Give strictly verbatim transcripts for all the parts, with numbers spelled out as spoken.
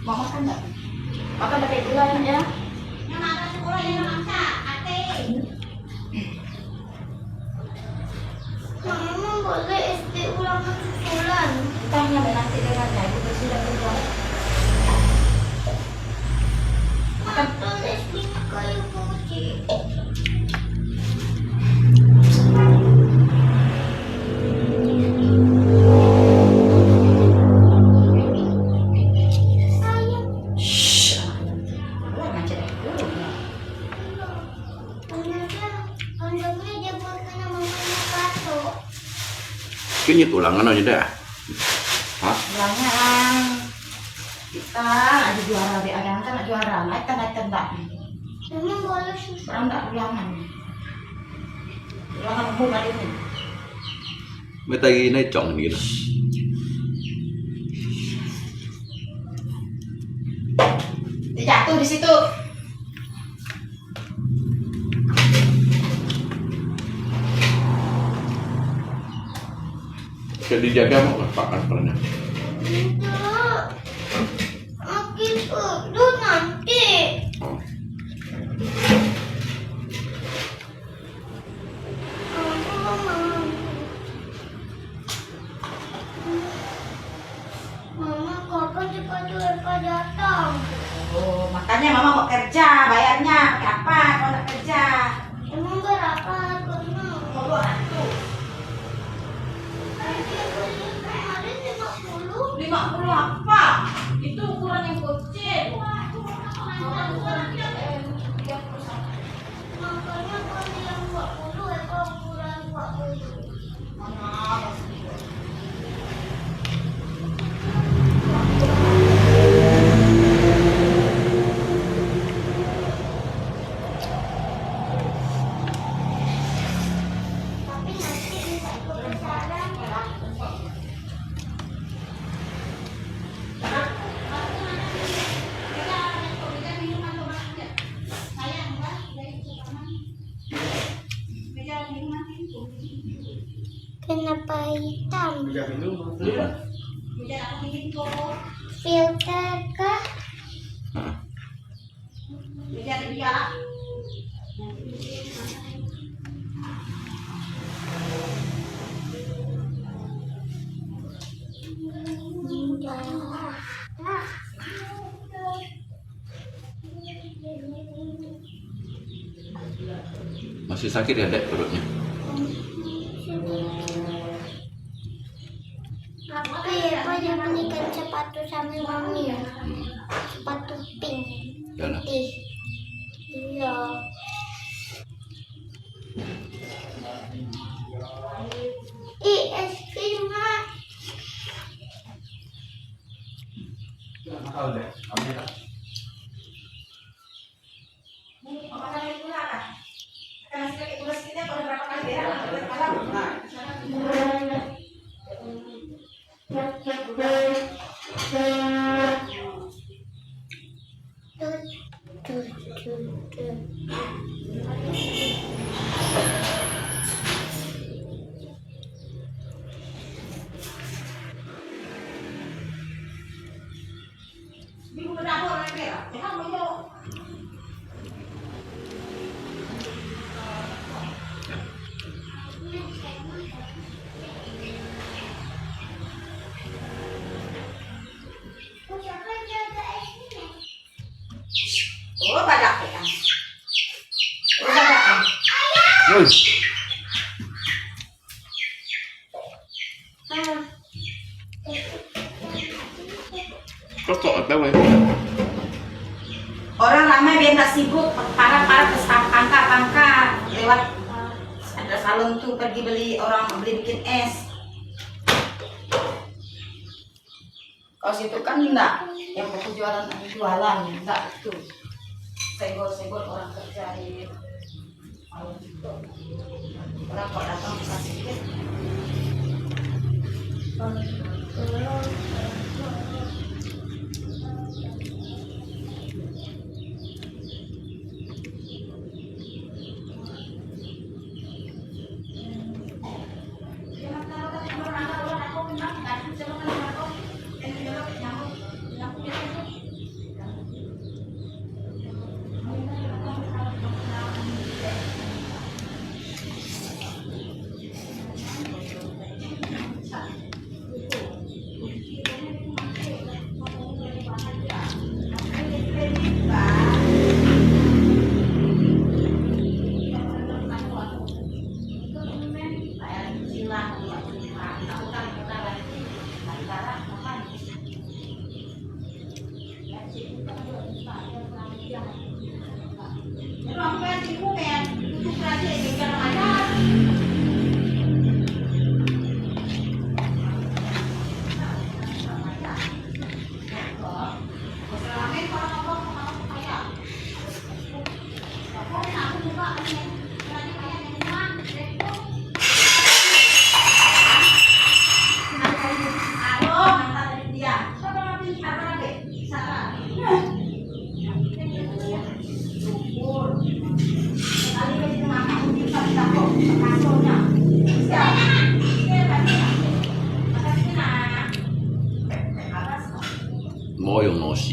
Makan nggak? Makan pakai gula, nak, ya? Yang makan sekolah, yang masak, ate. Mama boleh S P ulangan susulan. Kita hanya menanti dengan lagu bersurat kedua. Makan. Tulis di kayu putih. Shh. Keluar macam dah dulu. Kini tulangan aja dah. Hah? Tulangan. Kita ada juara, ada angkat nak juara. Naikkan, naikkan, tak. Memang boleh susah. Orang tak tulangan. Tulangan umum ada ni. Mai tai nai chong ni lah. Dia jatuh di situ. Jadi jaga mau lepakan pernah. Enggak. Makin pedas nanti. Oh. Mama, kapan sepatu Eva datang? Oh, makanya Mama mau kerja, bayarnya pakai apa kalau nak kerja? Emang berapa harganya? Dua ratus. Tadi beli kemarin lima puluh. Lima puluh apa? Itu ukuran yang kecil. Mama, ukuran yang kecil, eh, tiga puluh satu. Makanya beli yang dua puluh, Eva ukuran dua puluh. Kenapa hitam? Iya. Filter kah? Hah. Masih sakit ya, Dek, perutnya? Tapi apa dia belikan sepatu sama Mami ya? Hmm. Sepatu pink. Ya, nah. Putih. Iya. Ih, es krim, Mak. Oh, badak ya. Oh, badak ya. Woi. Kok apa, weh? Orang ramai biar tak sibuk, para-para pangka-pangka lewat, eh, ada salon tuh pergi beli, orang beli bikin es. Kalau situ kan enggak, yang fokus jualan, jualan, enggak itu. Senggol-senggol orang kerja di. Orang kok datang ke sini.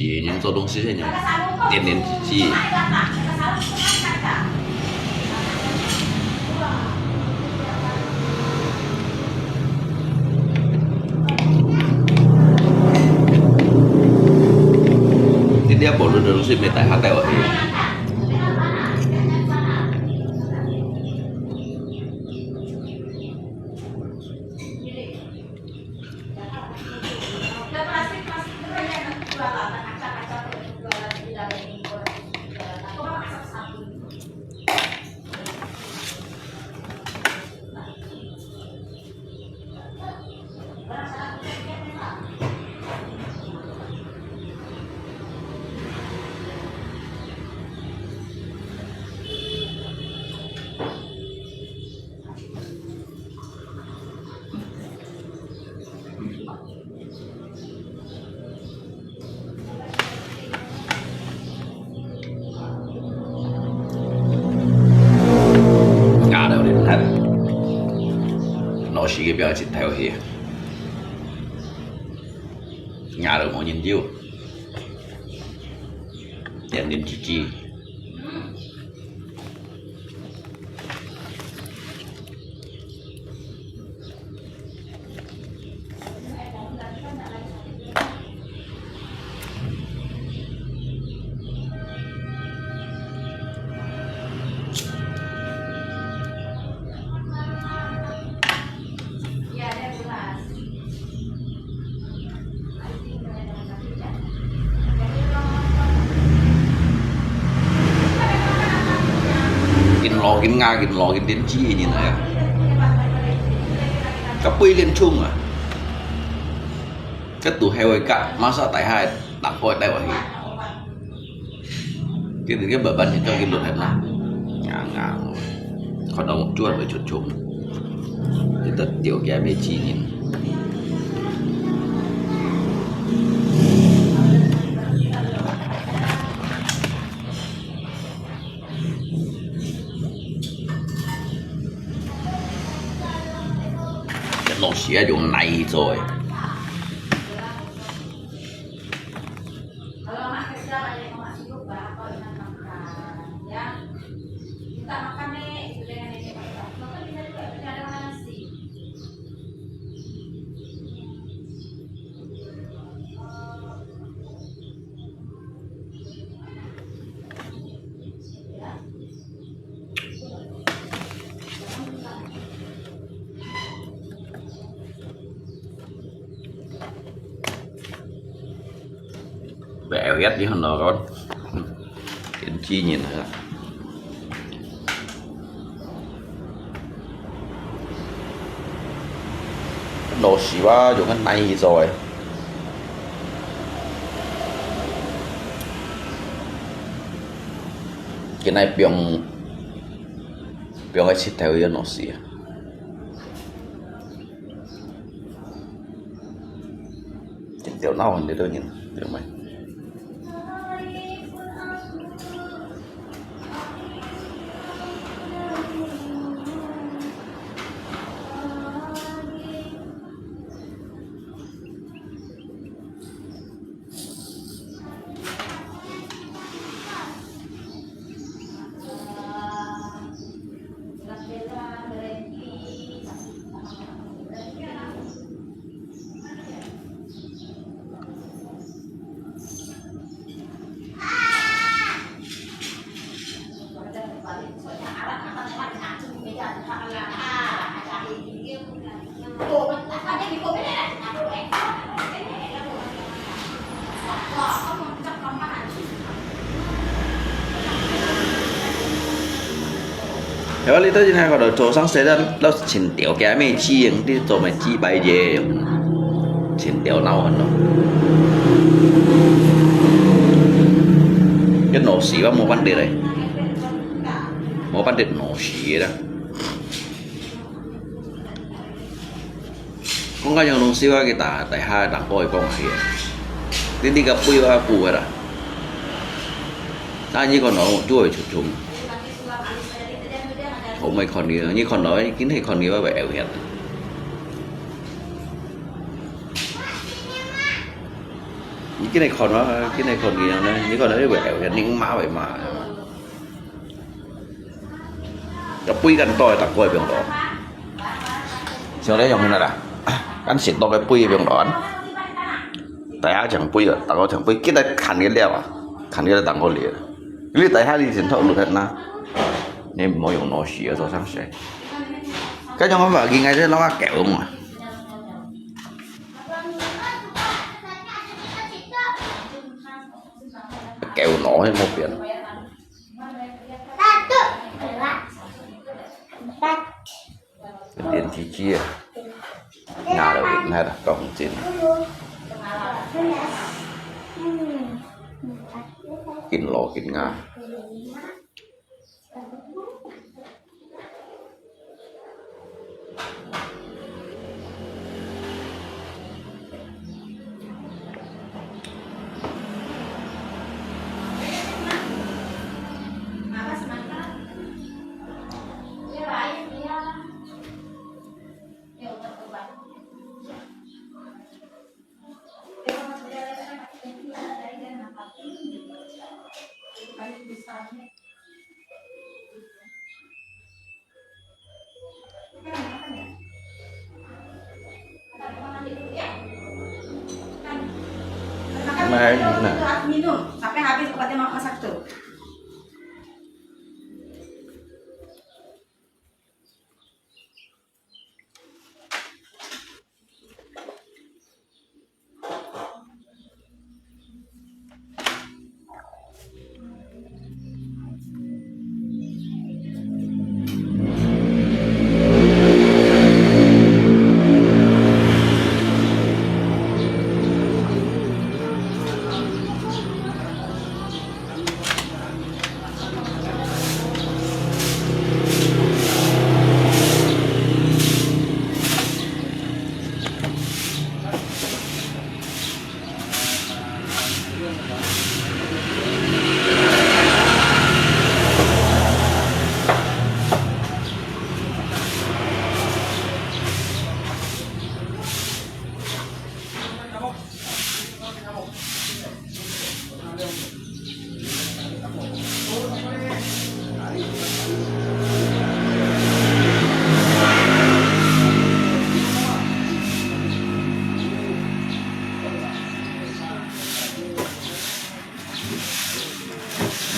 人做东西个人，点点滴滴。你这无论的东西没带下带回去。 壓到恁黑，老師个表情太有戲，壓到無人有，點點滴滴。 緊摎緊壓，緊摎緊點止个人來啊！甲飛緊衝啊！甲堵後个甲，馬上大下个打開帶落去。 今日个慢慢就叫佢落去啦。硬硬，看到目珠會出衝，你得掉个咩指引？這東西愛用泥做个。 Kalau anak kerja banyak yang masih lupa, kalau ingat makan, ya. Minta makan, Nek. Itu jangan nenek makan. Makan bisa juga, tapi ada nasi. ไปเอาเฮ็ดอยู่หั่นดอกครับ เป็นขี้เหนียนนะครับ 老師傅用个泥去做个。今日放，放个石頭个老師啊。一條腦筋都有，對無？ 哎，你到現在看到做生意个，老是盡刁个，咩錢，你做麼个幾百个，盡刁惱很咯。這老師傅無辦法咧，無辦法老師傅啦。 講到這東西，我去打，打下人過去講下去。你，你个背後久个啦。但你看到就會出衝。我沒看到，你看到，今天看到我會有影。今日看啊，今日看佢樣呢，你看到呢會，你媽會罵。 个杯恁多，逐個放落。像你用个啦，恁食多个杯放落。大家搶杯啊，逐個搶杯，今日看个了啊，看个了當好了。因為大家你先偷錄忒啦，你毋好用腦屎啊，做啥事？該種方法應該係摎我教嘛。教腦迄無變。 電視機啊，壓落去，那啦，講真，緊落緊壓。 Makan dulu, minum sampai habis obatnya, masak tuh.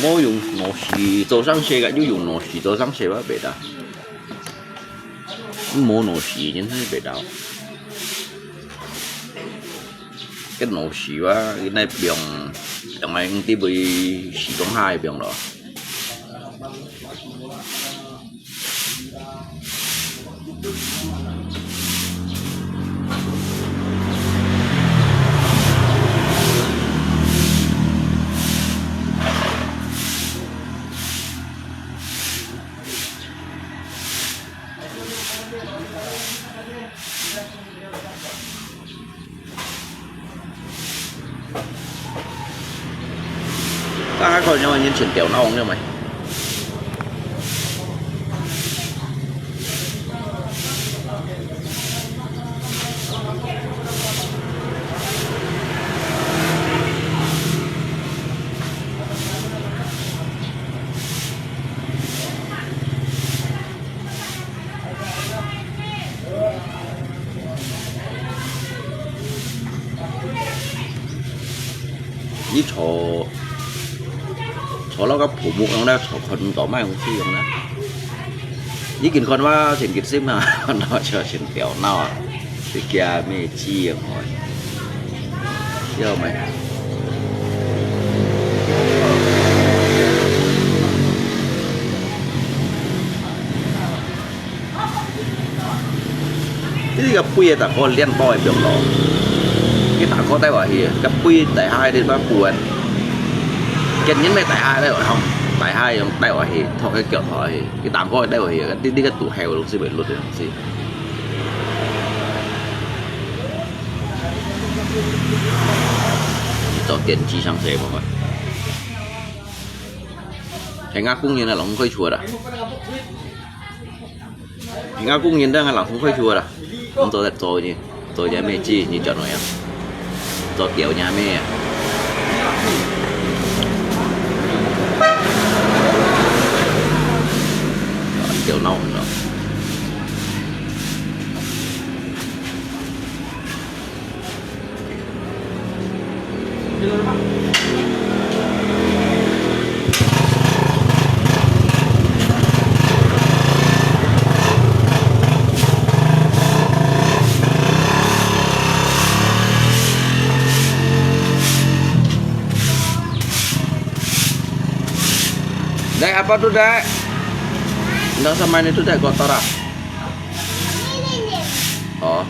無用腦屎做生事个，又用腦屎做生事啊，袂得。無腦屎真係袂得。 个腦屎啊，佢那放，用來用啲位時光下放咯。大家看，因為已經全掉腦了嘛。 你坐，坐落个泡沫樣啦，坐看毋到，莫用試樣啦。已經看話真激心啊，看到就真掉腦啊，自家咩知啊，我，知道沒？ 呢個杯仔，大哥，連包仔放落，佢大哥帶落去，個杯底下你把補啊，今日咩底下咧，吼，底下用帶落去，托个腳頭去，佢大哥帶落去，你，你个肚還有東西會落个東西。你做電機上世無嘛？係啊，工人啊，攏開除啦。 人家工人都係老公開除啦，你做得做呢，做隻咩事，你做哪樣？做掉隻咩啊？有闹钟。Dek, apa tu, Dek? Nggak usah main itu, Dek, kotor ah. Oh.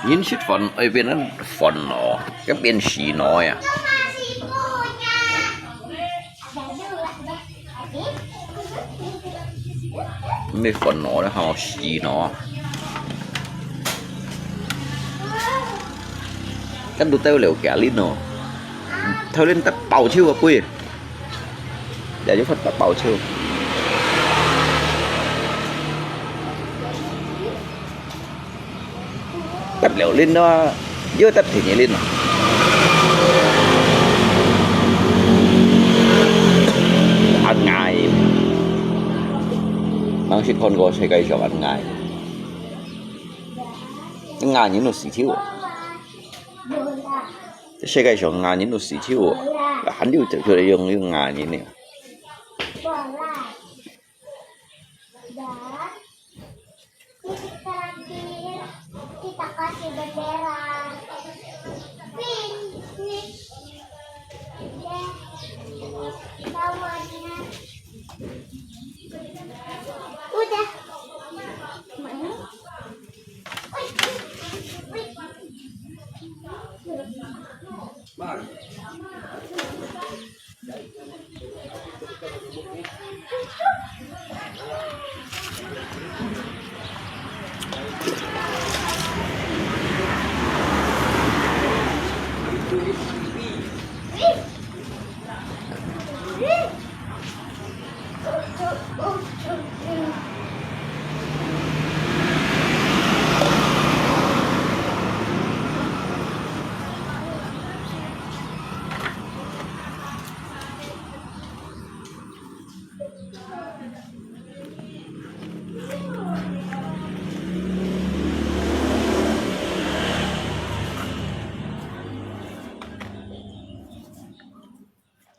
人食飯愛變成煩惱，該變喜惱呀。毋係煩惱咧，吼，喜惱啊。該都兜了解恁哦，頭先得包手啊，杯。 也有法度包手。搭了輪咯，又搭第二輪咯。恁危，吂識看過世界上恁危。危人都死忒啊！世界上危人都死忒啊！還有就出來用用危人呢。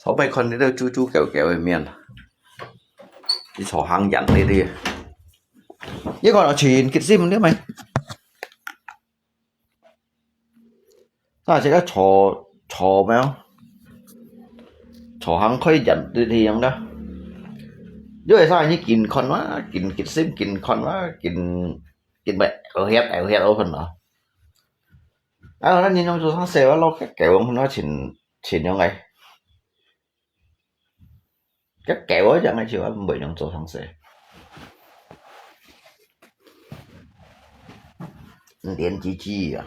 頭擺看這兜豬豬狗狗个面啊，坐行遠呢兜。你看到盡激心了無？啊，這个坐，坐咩？坐行開遠呢兜樣个。你會使你緊看哇，緊激心，緊看哇，緊，緊咩？有血，有血，有份咯。啊，咱人用做生死啊，落个狗用份啊，盡，盡樣个。 該狗仔樣个就毋會用做生死。連幾句啊。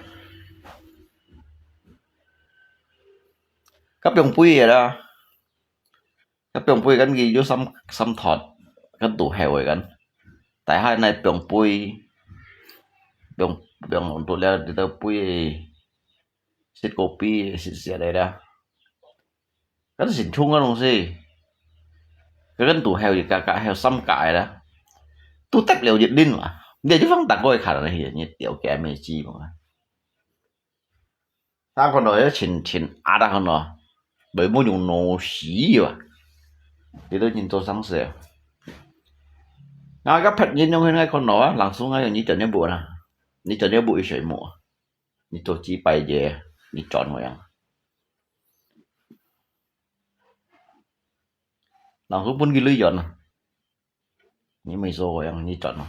該放飛个啦，該放飛跟佢有三，三托，跟肚後个跟。大下來放飛，放，放到了，你都飛，食果子，食食个啦。 該係盡重个東西。該跟肚後一格格，還有三格个啦，都得了一輪啊！你就放當過去看啊，你條件咩知無啊？但看到這盡，盡壓啊，看到，袂無用腦死啊！你都認做生死啊！啊，該別人用現在看到啊，人說啊，你轉一步啦，你轉一步一水母。 你做幾百个，你轉个樣。人說分佢鐳轉啊，你毋做个樣，你轉咯。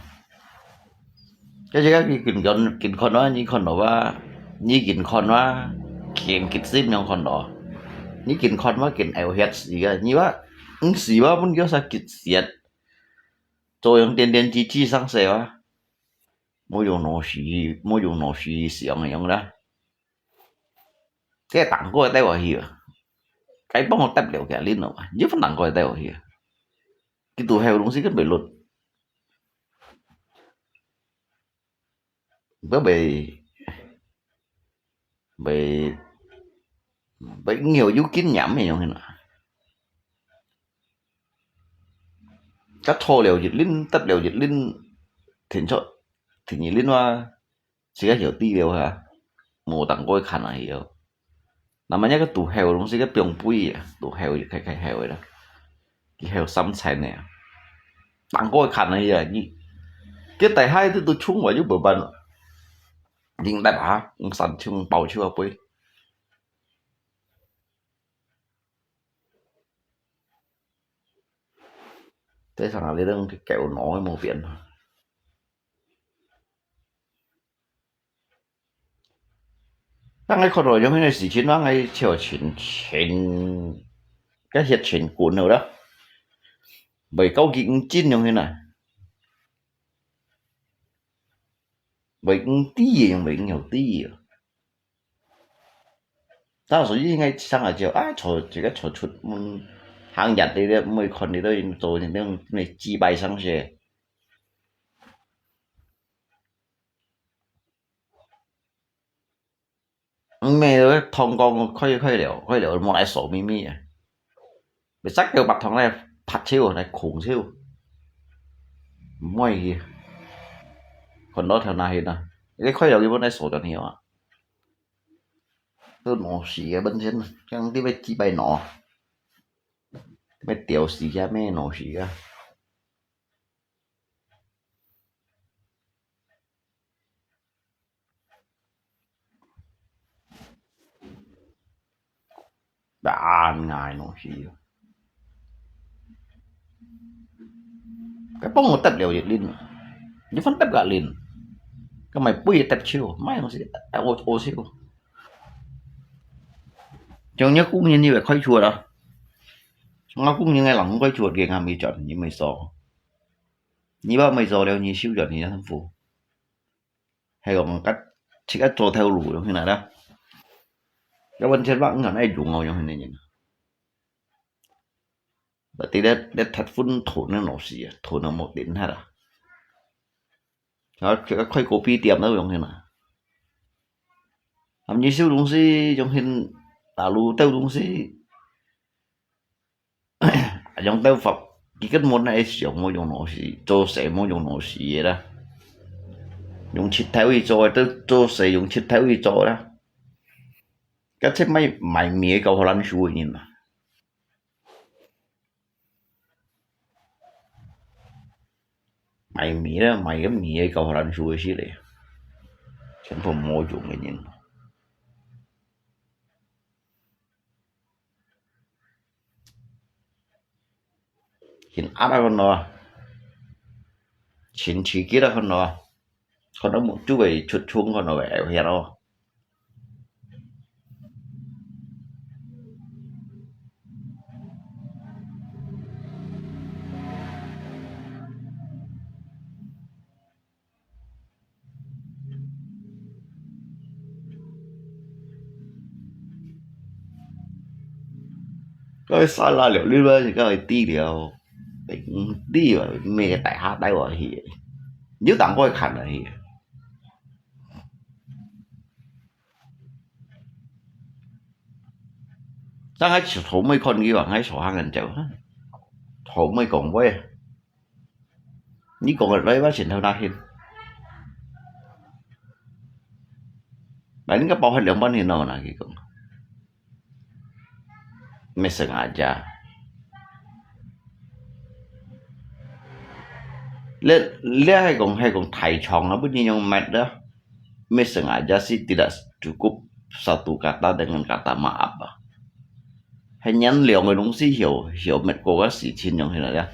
該時間佢緊看，緊看啊，你看到啊，你緊看啊，緊激心樣看到。你緊看啊，緊流血死个，你話，毋死啊，分佢煞激死。做樣點點滴滴生死啊。 無用腦死，無用腦死想个樣啦。該當過得下去啊，該幫我得了个輪咯嘛，你分當過得下去啊。佢肚後東西根本落，毋會，毋會，毋會有經驗个樣啦。 該坐了一輪，得了一輪，停出，停一輪啊，自家曉知了哈，無當過看啊曉。那麼那個肚後東西个放飛啊，肚後就開開後个啦，佢後三層呢，當過看啊曉，你，佢大海都，都衝我就無辦法，零搭下，用三衝包手啊飛。 這上下你等狗腦个毛病。當𠊎看到有恁个事情，𠊎就盡，盡，該血盡滾了啦。袂夠佢毋真樣个啦。袂毋知个，袂毋曉知个。 當時應該上來就，啊，坐，自家坐出門，行入去了，毋會看你都做恁樣，恁樣幾擺上去。毋係，通講開，開了，開了，莫來鎖咪咪啊。 你隻腳擘通來拍手，來控手，毋會去。看到條哪去啊？你開了，你本來鎖轉去啊。都腦死个本身，像你愛幾擺腦，愛吊死个，愛腦死个。 啊，𠊎腦死啊！該幫我搭了一輪，你分搭个輪，該買杯搭手，買東西，啊，我，我手。像你工人你會開除啦，像我工人个人開除，佢還沒轉，你沒收，你把沒收了，你收轉，你還付。 係講，該自家做頭路，用去哪啦？要完全話，你看，愛用哦，用去哪人啊？Berarti咧，咧，踢分斷个腦死啊，斷到無電忒啊。然後自家開咖啡店都用去哪？他們收東西，用去打路鬥東西， 用鬥法，佢根本係想無用腦死，做事無用腦死个啦。用舌頭去做个，都做事用舌頭去做啦。該切賣，賣命个搞好難收个人啊。賣米啦，賣个米个夠難收个事咧，全部無用个人。現壓啊看到啊，前期結啊看到啊，看到目珠會出衝，看到會有血咯。 該沙拉了，你嘛是該个底料，你嘛大下帶我去，你有當過看啊去。但係頭尾看佢話，𠊎坐下人走，頭尾講話。 你講个來，我先頭那去。Mà你个包還兩半天咯，那佢講。Meseng aja。這，這係講，係講大腸啊，不然用metode。Meseng aja sih tidak cukup satu kata dengan kata maaf啊。 係連兩个東西曉，曉搣過个事情樣起來呀。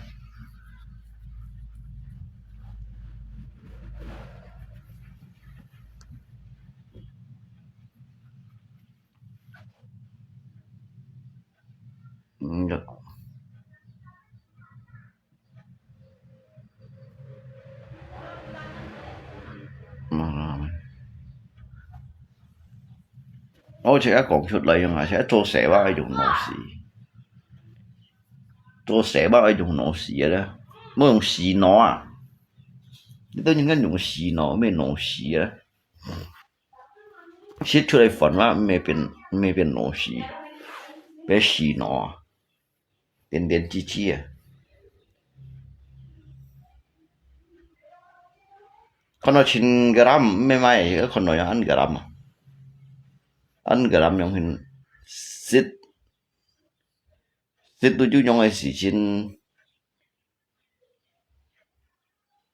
嗯，我自家講出來用啊，自家做事話愛用腦屎，做事話愛用腦屎个啦，莫用屎腦啊！你都應該用屎腦，莫腦屎啊！食出來飯話，莫變，莫變腦屎，變屎腦啊！ 點點滴滴啊。看到千gram毋免買，看到愛恁gram啊。恁gram樣形，食，食到有樣个時間，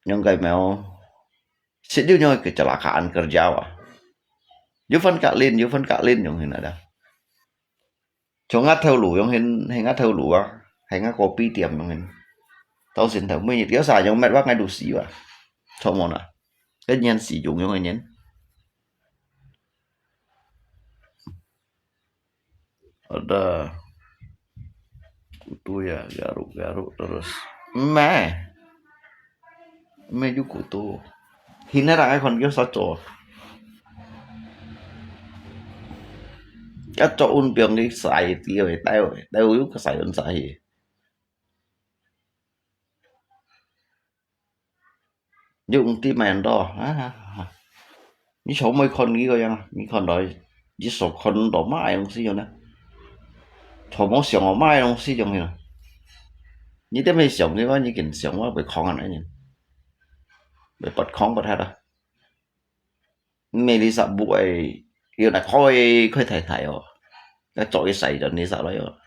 Nyong kai mèo. Sit yu nyong ke celaka an kerja wa. Yu fan kak lin, yu fan kak lin nyong hin ada. Chong ngat thau lu nyong hin, hai ngat thau lu wa. Hai ngat kopi tiam nyong hin. Tau sin thau mui, tiaw sa nyong met wa ngai du si wa. Chong mon a. Ke nyan si yung nyong hin nyan. Ada kutu ya, garuk-garuk terus. Meh. Meh ju kutu. Hina rang ai kon kyo sa cho. Ka cho un piong ni sai ti oi, tai oi, tai oi ka sai un sai. Yu ung ti mai an do. Ah, ah, ah. Ni chau moi kon ni ko yang, ni kon do. Ni so kon do mai ung si yo na. Chau mo siang o mai ung si yo na. Ni te mai siang ni wa, ni kin siang wa, bai kong an ai ni. Bai pat kong pat hat a. Mê lý sa bu ai, yo na khoi, khoi thai thai o. Ka cho i sai cho ni sa lo yo.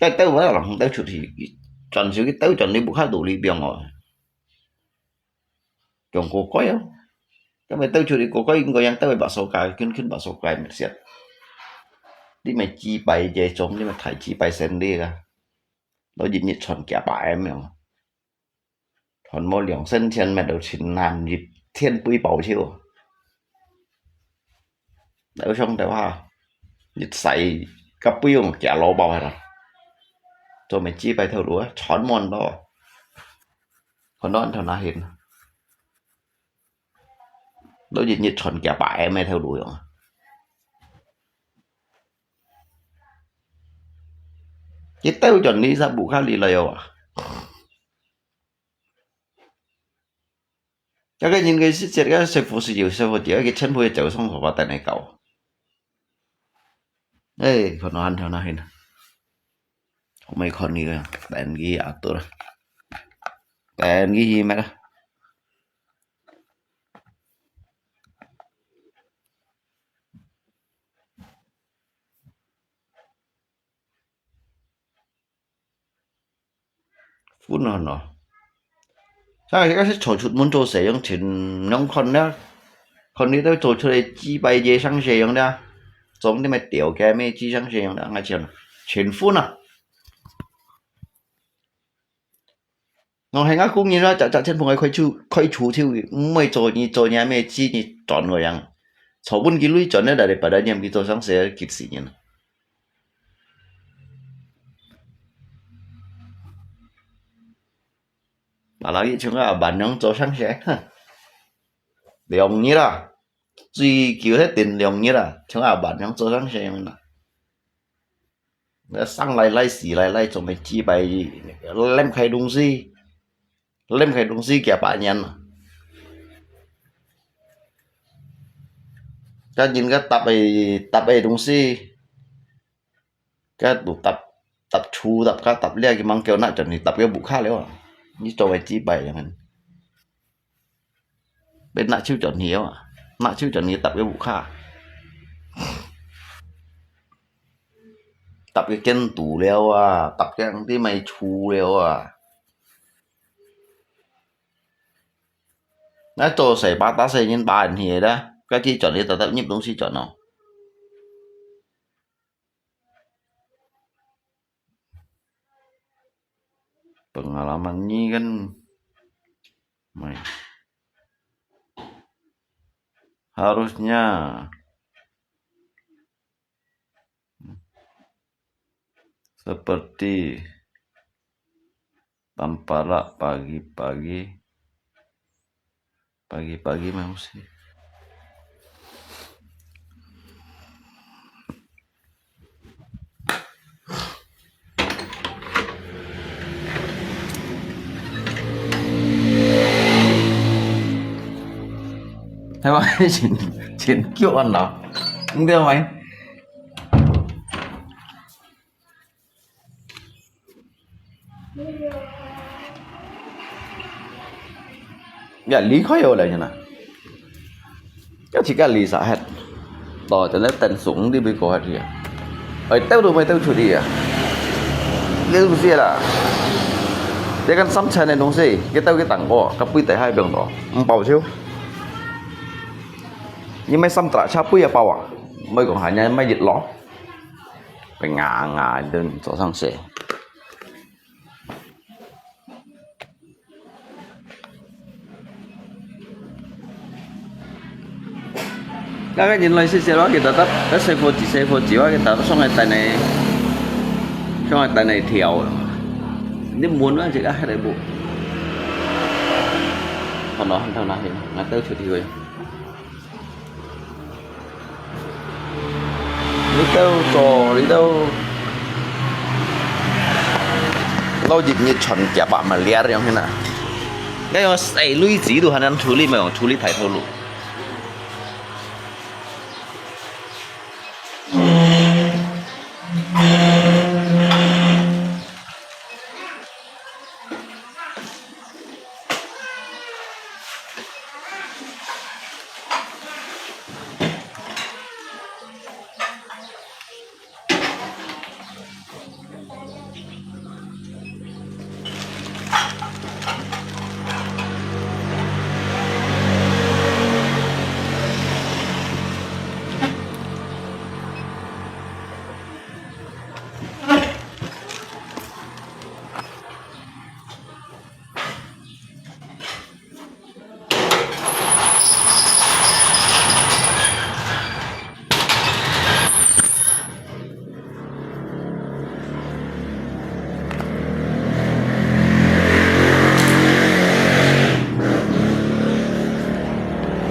Cái tao phải lòng tao chụp thì, chọn sự cái tao chọn đi bu khác đủ đi biang rồi. Chọn cô coi á. Cái mày tao chụp đi cô coi, có yang tao phải bảo số cái, khuyên khuyên bảo số cái mày siết. Đi mày chi bài dễ chống, đi mày thải chi bài sen đi ra. Nó dịch nhị chọn kia bài em mèo. Chọn mua liang sen thiên mẹ đầu chín ngàn dịch thiên bưởi bảo chiêu. Tao xong tao ha. Dịch sai cái bưởi mà kia lô bao hả? Cho mày chi bài thâu đũa, chọn mua đó. Còn đó thâu na hiện. Đó dịch nhị chọn kia bài em mày thâu đũa. Cái tao chọn đi ra bù khá lý là à. Các cái nhìn cái xích xếp cái sư phụ sư diệu, sư phụ diệu cái chân bùi chịu xong rồi vào tại này cậu. Ê, còn nó ăn theo nó hin. Không mấy con đi rồi, đèn ghi à tôi. Đèn ghi hi mẹ đó. 本來咯。 像該个係走出門做事樣，全樣看了，看你兜做出來幾百隻上下樣了，總你乜掉个乜幾上下樣了，𠊎全全分啊！我係𠊎工人啦，隻隻全部愛開除開除掉，毋會做你做你乜知你賺个樣，做分佢鐳賺了，但係白白念佢做上下，激死人啊！ Apalagi像阿萬樣做上下，哼，兩日啊，最久係等兩日啊，像阿萬樣做上下樣啦。該生來來死來來，總係幾百，擸開東西，擸開東西幾百年啦。該人家搭个搭个東西， 該都搭搭樹搭該搭了，佢吂夠拿轉去搭个屋下了啊！你做个幾擺樣，變拿樹轉去啊，拿樹轉去搭个屋下，搭个建築了啊，搭个啲賣樹了啊。該做事把打死人把人去啦，該去轉去搭搭入東西轉咯。 Pengalaman ni kan, mai. Harusnya seperti Tampalak pagi-pagi, pagi-pagi mesti. Hai, mai, chin, chin kiok an lah. Ang dia, mai. Ya, 離開了，現在。Ya，自家離晒忒。到，現在等送你去過去啊。哎，兜都毋兜出去啊。你都毋識啦。這個三千个東西，佢兜佢等過，佢飛底下放到，毋包收。你買三隻車飛也包啊？毋好講還買一籮。 Penganga，你都做上事。該個人來食食，𠊎記得得，該細伙子細伙子，𠊎記得得上來等你，上來等你跳。你問啊，這個還來無？好咯，很多那些，那兜出去喂。 你兜做，你兜，老一日賺幾百萬兩樣形啊！該用細鐳子都還能處理，毋用處理大頭路。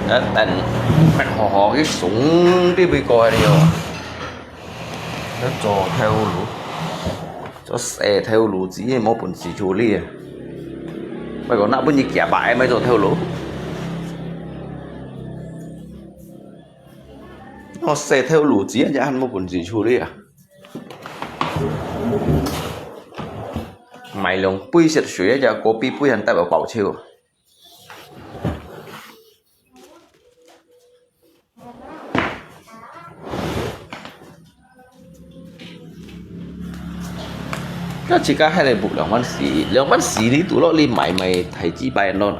啊，等，好好去送，對不對？過了。 愛做頭路，做細頭路子，無本事處理啊！𠊎講，若分你幾百个，愛做頭路。哦，細頭路子，也還無本事處理啊！買兩杯食水，這個比杯還帶有包手啊！該自家還來補兩萬四，兩萬四你堵落你買，買大幾擺咯啦。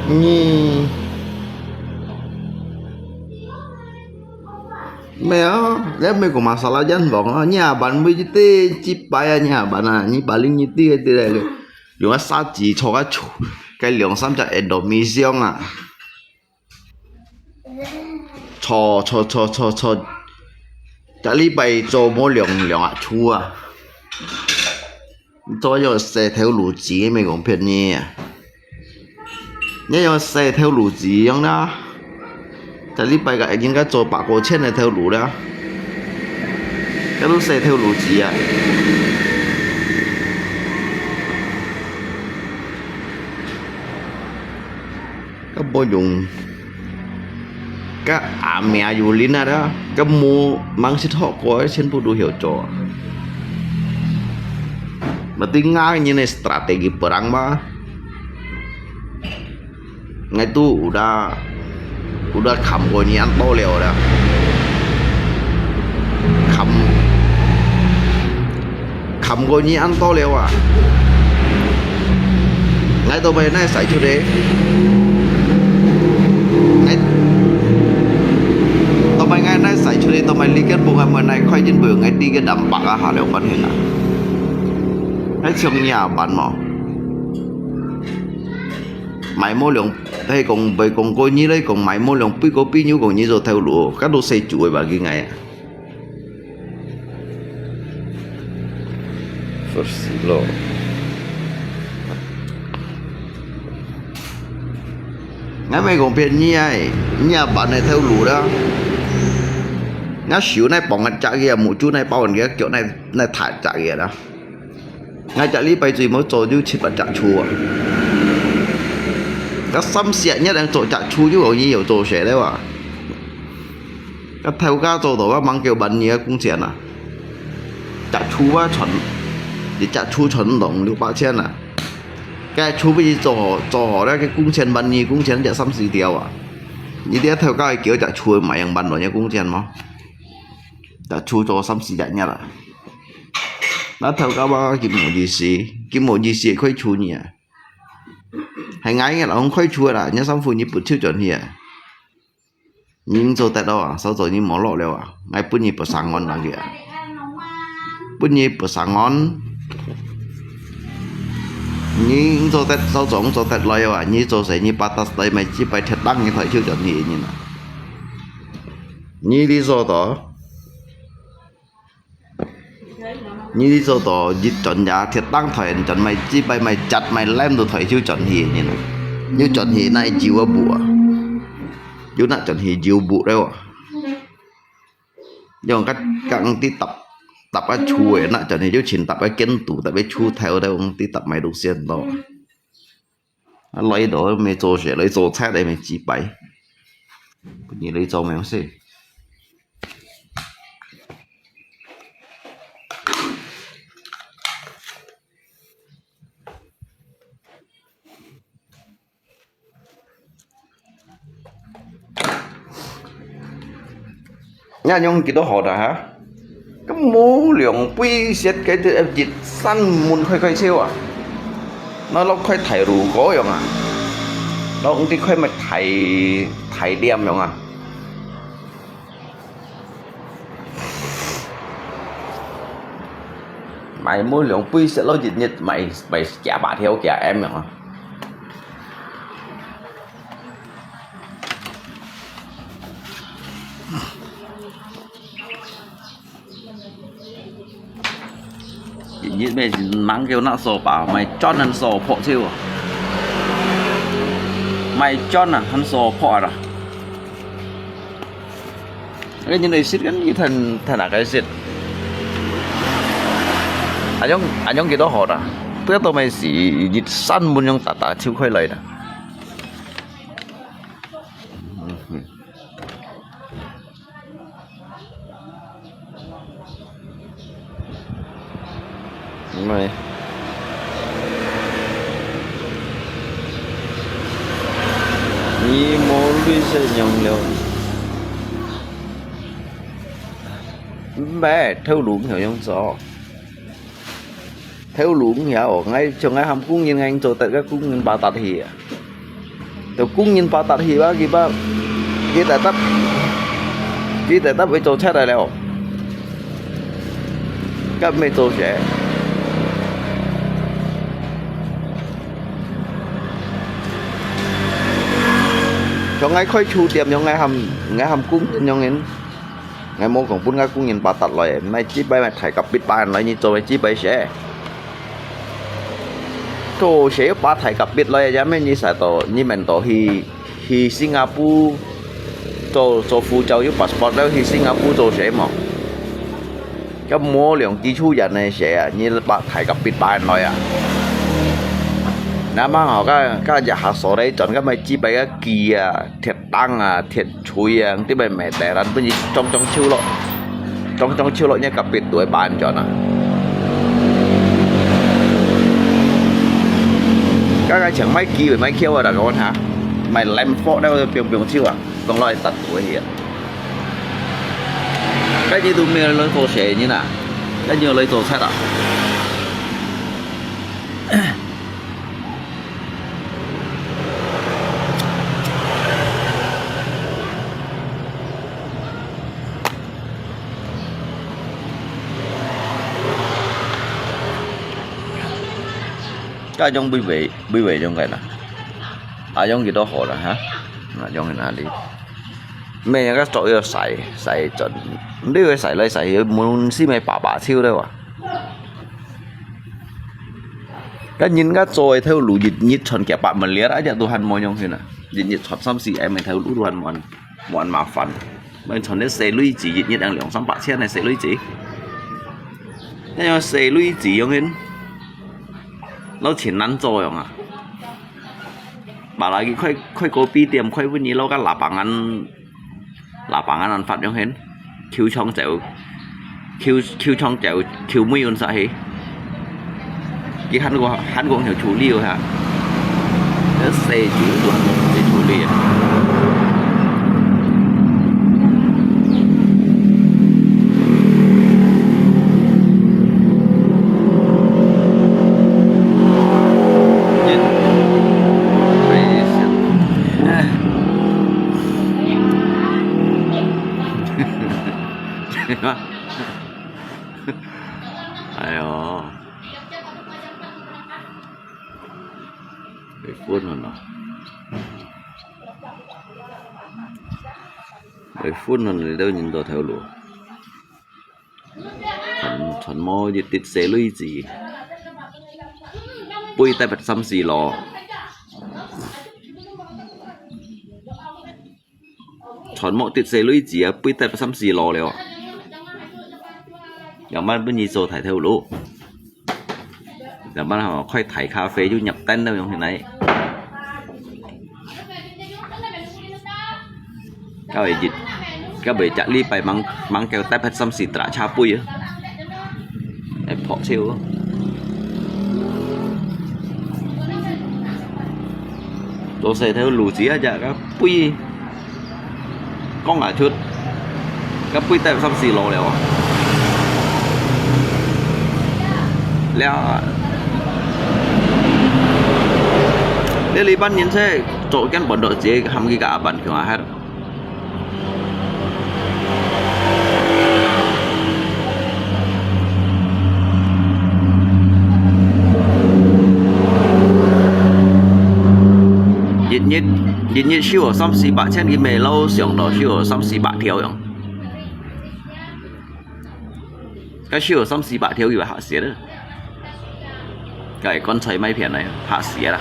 嗯。無啊，你毋係講masalah樣講啊，你啊，辦每一隻幾擺啊，你啊，辦啊，你paling你知个知个，用啊沙紙搓啊搓，該兩三隻Indomie香啊。 搓搓搓搓搓，逐禮拜做無兩兩下次啊。做樣洗頭路子，毋係講騙你啊。你樣洗頭路子樣啦，逐禮拜个應該做百過千个頭路啦，該都洗頭路子啊。 該無用，該阿命有靈啊，該無吂識學過，全部都曉做。Mesti ngah人个strategi perang嘛。𠊎都有啦，有啦，看過你恁多了啦。 看，看過你恁多了啊！𠊎都毋係哪使出去，𠊎，都毋係𠊎哪使出去，都毋係你根本𠊎毋係哪開進步，𠊎知个兩百啊，下了關係啊。𠊎像你啊，辦無？買無兩，係講，毋係講過你來講，買無兩百個朋友講你做頭路，該都使做个吧，佢𠊎啊。 First lo。𠊎毋係講騙你啊，你也辦个頭路啦。𠊎手哪綁个隻个，目珠哪包个，腳哪，哪踏隻个啦。𠊎隻禮拜最無做就七八隻次啊。該三四日能做隻次就好，你有做事了啊。 該頭家做到該吂夠萬二个工錢啊！隻次啊賺，一隻次賺五六百千啊！該次分你做好，做好了，該工錢萬二工錢才三四條啊！你這頭家會叫隻次賣樣萬來个工錢無？隻次做三四隻月啊！該頭家話佢無意思，佢無意思會開除你啊！係𠊎个老公開除个啦，你三分你不抽轉去啊！ 你做得了啊，少做你無落了啊，𠊎分你不上岸那個啊，分你不上岸。你做得少做做得來啊，你做事你巴達來買幾百鐵當你抬手轉去人啊。你理所當 你做到一轉呀，鐵當台轉，買幾擺買จัด買摎都台就轉去呢。又轉去那有啊無啊？又那轉去有無了啊？用个講啲搭搭个厝誒，那轉去就尋搭个間肚，搭个厝頭，搭用啲搭買路線咯。 啊，來到毋做事，來做賊个毋幾擺。你來做毋事。你用幾多號个哈？ 該無兩杯雪个一扇門開開笑啊！那落開大路過樣啊！那用啲開麼大大店樣啊！買無兩杯雪落一日買買幾百條幾M樣啊！ 一日咩人吂叫那掃把，買磚還掃破手啊，買磚啊還掃破啊！哎，你來食，你聽聽哪個食？恁樣恁樣幾多號啦？不要多買事，一扇門樣打打就開來了。嗯哼。 Đúng rồi. 你無鐳射用了。毋係，頭路毋曉用做。頭路毋曉哦，𠊎像𠊎喊工人，𠊎做得个工人發達去啊。就工人發達去啊，佢把，佢tetap，佢tetap會做出來了。 該毋係做事。像𠊎開酒店樣，𠊎喊，𠊎喊工人樣人，𠊎無講分𠊎工人發達來，毋係只擺買大甲必百人來，你做咩只擺事？做事要把大甲必來，也毋係你使到，你免到去 去新加坡做，做護照有passport了，去新加坡做事無？該無兩支手人个事啊，你把大甲必百人來啊？那麼好，該，該日下所來轉，該買幾百个機啊、鐵釘啊、鐵錘啊，對不對？買得人分你裝裝手咯，裝裝手咯，你甲必都會百人轉啊？該个像買機會買橋啊，大家看下。 買lamp火了，放放手啊，講落去ตัดหัว去啊。該你都無來做事呢啦，該你來做賊啊？該種微微，微微種个啦。 啊，用幾多號啦，哈？啊，用去哪裡？毋係，該左右洗，洗轉。你會洗來洗去，門先咪爸爸手了哇。該人家做个頭路，日日賺幾百萬了，啊，這都還無用去呢。日日賺三四M个頭路都還無，無麻煩。毋係賺个細鐳子，日日兩三百千个細鐳子。那樣細鐳子用去，老錢難做用啊。 Apalagi開，開kopi店，開分你老个lapangan，lapangan安法樣形，球場就，球，球場就，球妹用晒去。佢還過，還過有處理哦哈。這細球都還過有處理啊。 哎喲，會昏了喏。會昏了，你兜人到頭路。 全，全無一滴細鐳子，飛得三四路。全無滴細鐳子啊，飛得三四路了。仰般分你做大頭路？ Zaman吼，開大咖啡就入單了，用起來。該會日，該會隻禮拜吂，吂夠搭配三四打車杯啊，會破手啊。做事頭路子啊，隻个杯。 講啊出，該飛得三四路了啊。了，這禮拜年初做間半多節，喊佢个阿爸去啊，還 一日，一日收三四百千，佢乜老想到收三四百條樣。該收三四百條，佢會嚇死了。該棺材賣片來，嚇死啦！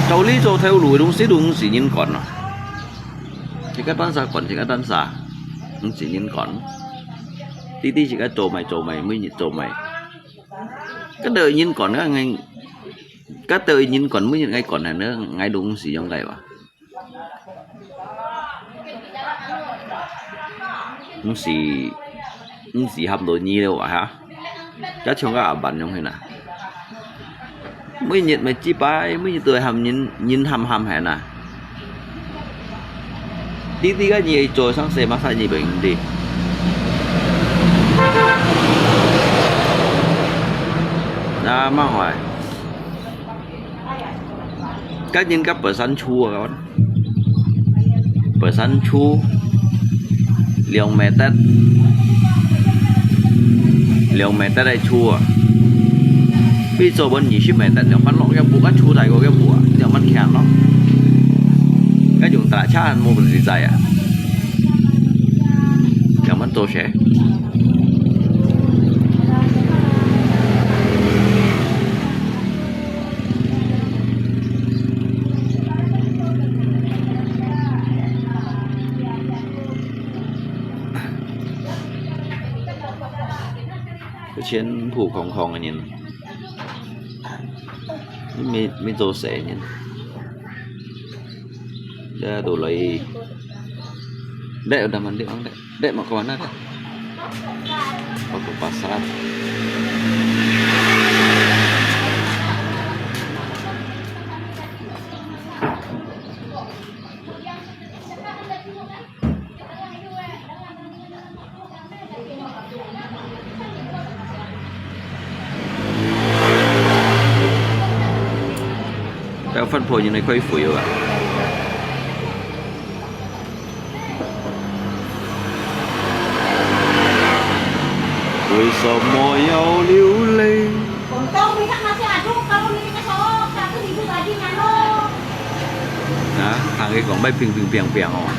照理做頭路个東西都毋使人管啊。自家單儕管自家單儕，毋使人管。弟弟自家做麼个做麼个，每日做麼个。該兜人管个，𠊎，該兜人管，每日𠊎管下呢，𠊎都毋使用个哇。毋使，毋使喊到你了哇哈？該像个阿伯樣形啊。 每日乜幾擺，每日都會喊人，人喊喊喊啊。你，你个你做生事，masak你毋知。啊，麼个？該人个本身粗啊， 本身粗，兩meter，兩meter个粗啊。比做本二十meter，兩萬六个木啊，粗大个个木啊，兩萬強咯。該種大車無人在啊，兩萬多些。 全部空空个人，無，無做事个人，這都來。Dek, udah mandi, Bang, Dek. Dek, mau ke mana, Dek? Mau ke pasar. Cái phân phối như này quay phủi rồi à? 為什麼要流淚？ 啊，聽佢講，愛乒乒乓乓哦。 啊，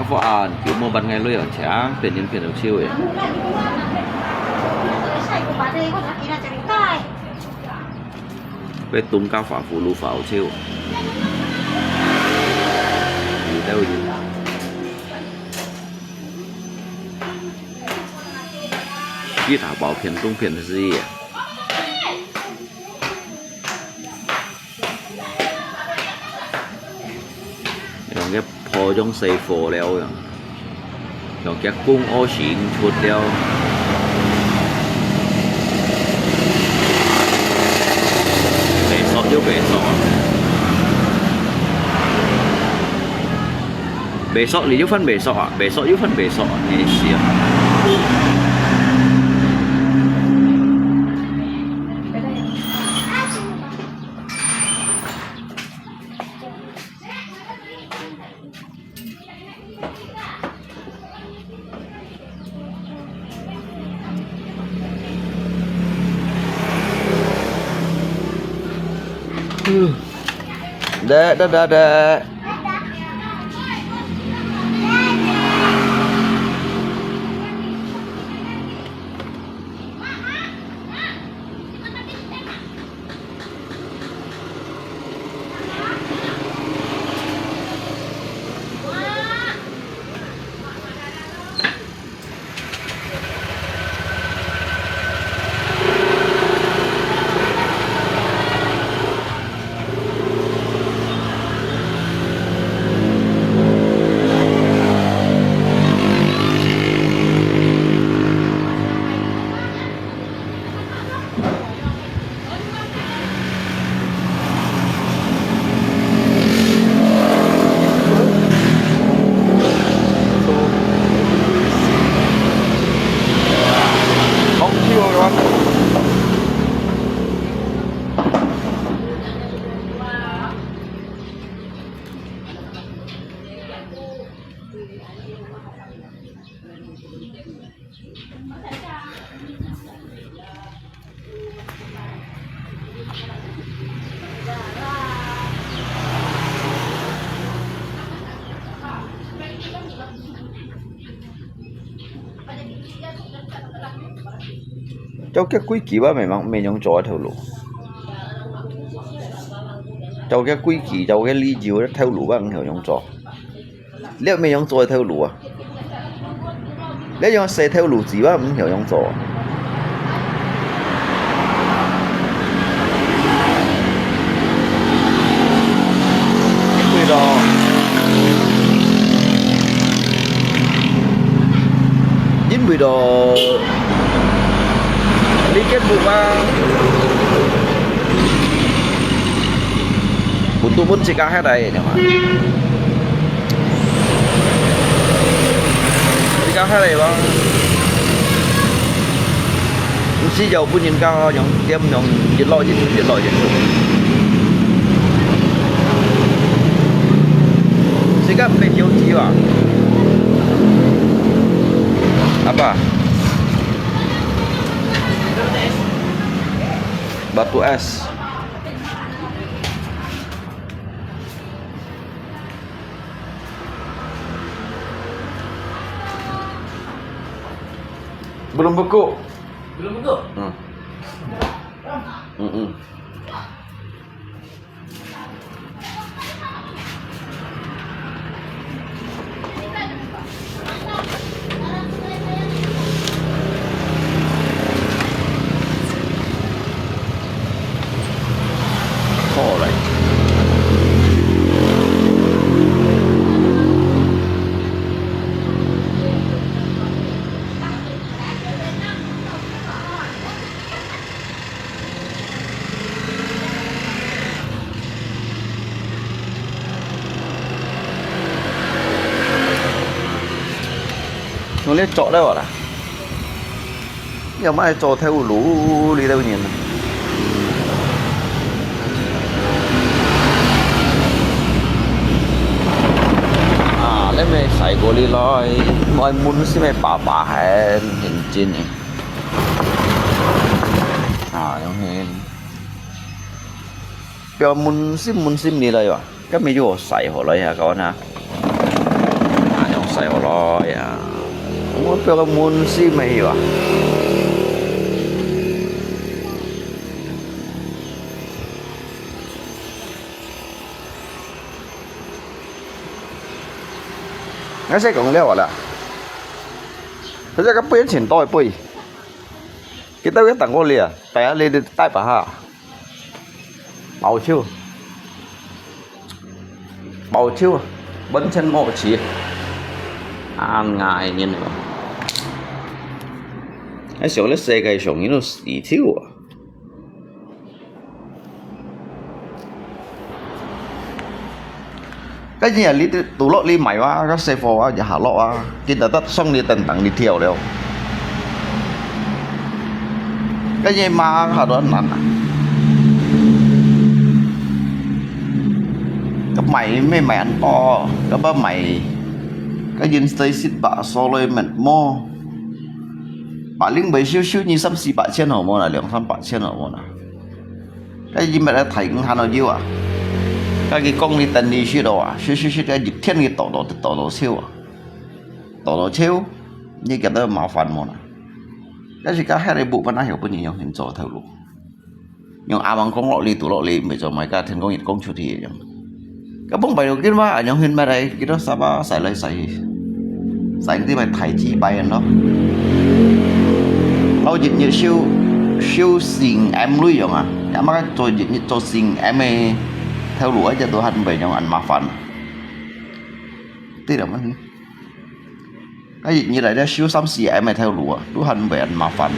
福安，有無辦法來哦？請，便人便有手誒。 該東家華福路華有手。有兜有。一打包片東片的事業。 用个破種細貨了樣，用个公惡行出了。白索又白索啊！白索你又犯白索啊？白索又犯白索啊！你死啊！ Dek, dadah, Dek. 照佢規矩吧，毋係，毋係仰做个頭路。照佢規矩，照佢理由，頭路吧，毋曉仰做。這毋係仰做个頭路啊！這仰細頭路子吧，毋曉仰做。 因為咯，因為咯，你根本嘛，不都問自家遐來个嘛。自家遐來嘛。 毋係有分人家用點用一落一出，一落一出。自家毋係標誌吧？阿爸，Batu Es. Belum buku. Belum buku? Hmm. Hmm, hmm. 好嘞。 用這做了啦。要麼做頭路哩，這人。啊，這乜駛過哩來，愛問係乜爸爸還認真呢。啊，用這。 表問心問心你來哇，該咪就駛好來呀，kawan啊。啊，用駛好來呀。我表个問心沒有啊。該先講了啦。佢這个杯錢多一杯，佢兜个等我哩啊，大家你你帶把哈。 包手，包手，本錢無錢，恁樣个人哦。還想咧世界上有事頭啊！ 該日你堵落你買哇，該細貨啊，一下落啊，見得得送你等等你跳了。該日嘛下都難啊。該買咩買恁多，該不買，該人細息吧，所以乜無。把零尾收收你三四百千好無啦，兩三百千好無啦？ 該一日來提五萬个油啊！該佢講你等你去咯啊，去去去，該一天佢倒倒倒倒笑啊，倒倒笑，你覺得麻煩無啦？該是該下來無辦法，曉分你用心做頭路。用阿mam講落去，堵落去，毋做麼个，天光日講出去个樣。 該幫朋友見嘛，恁樣去買來，幾多十啊，使來使去，使佢兜買大幾百人咯。然後一日收，收四五M鐳樣啊，也嘛做一日做四五M个頭路，一隻都還毋會樣，恁麻煩。對了嘛， 該一日來了收三四M个頭路啊，都還袂恁麻煩。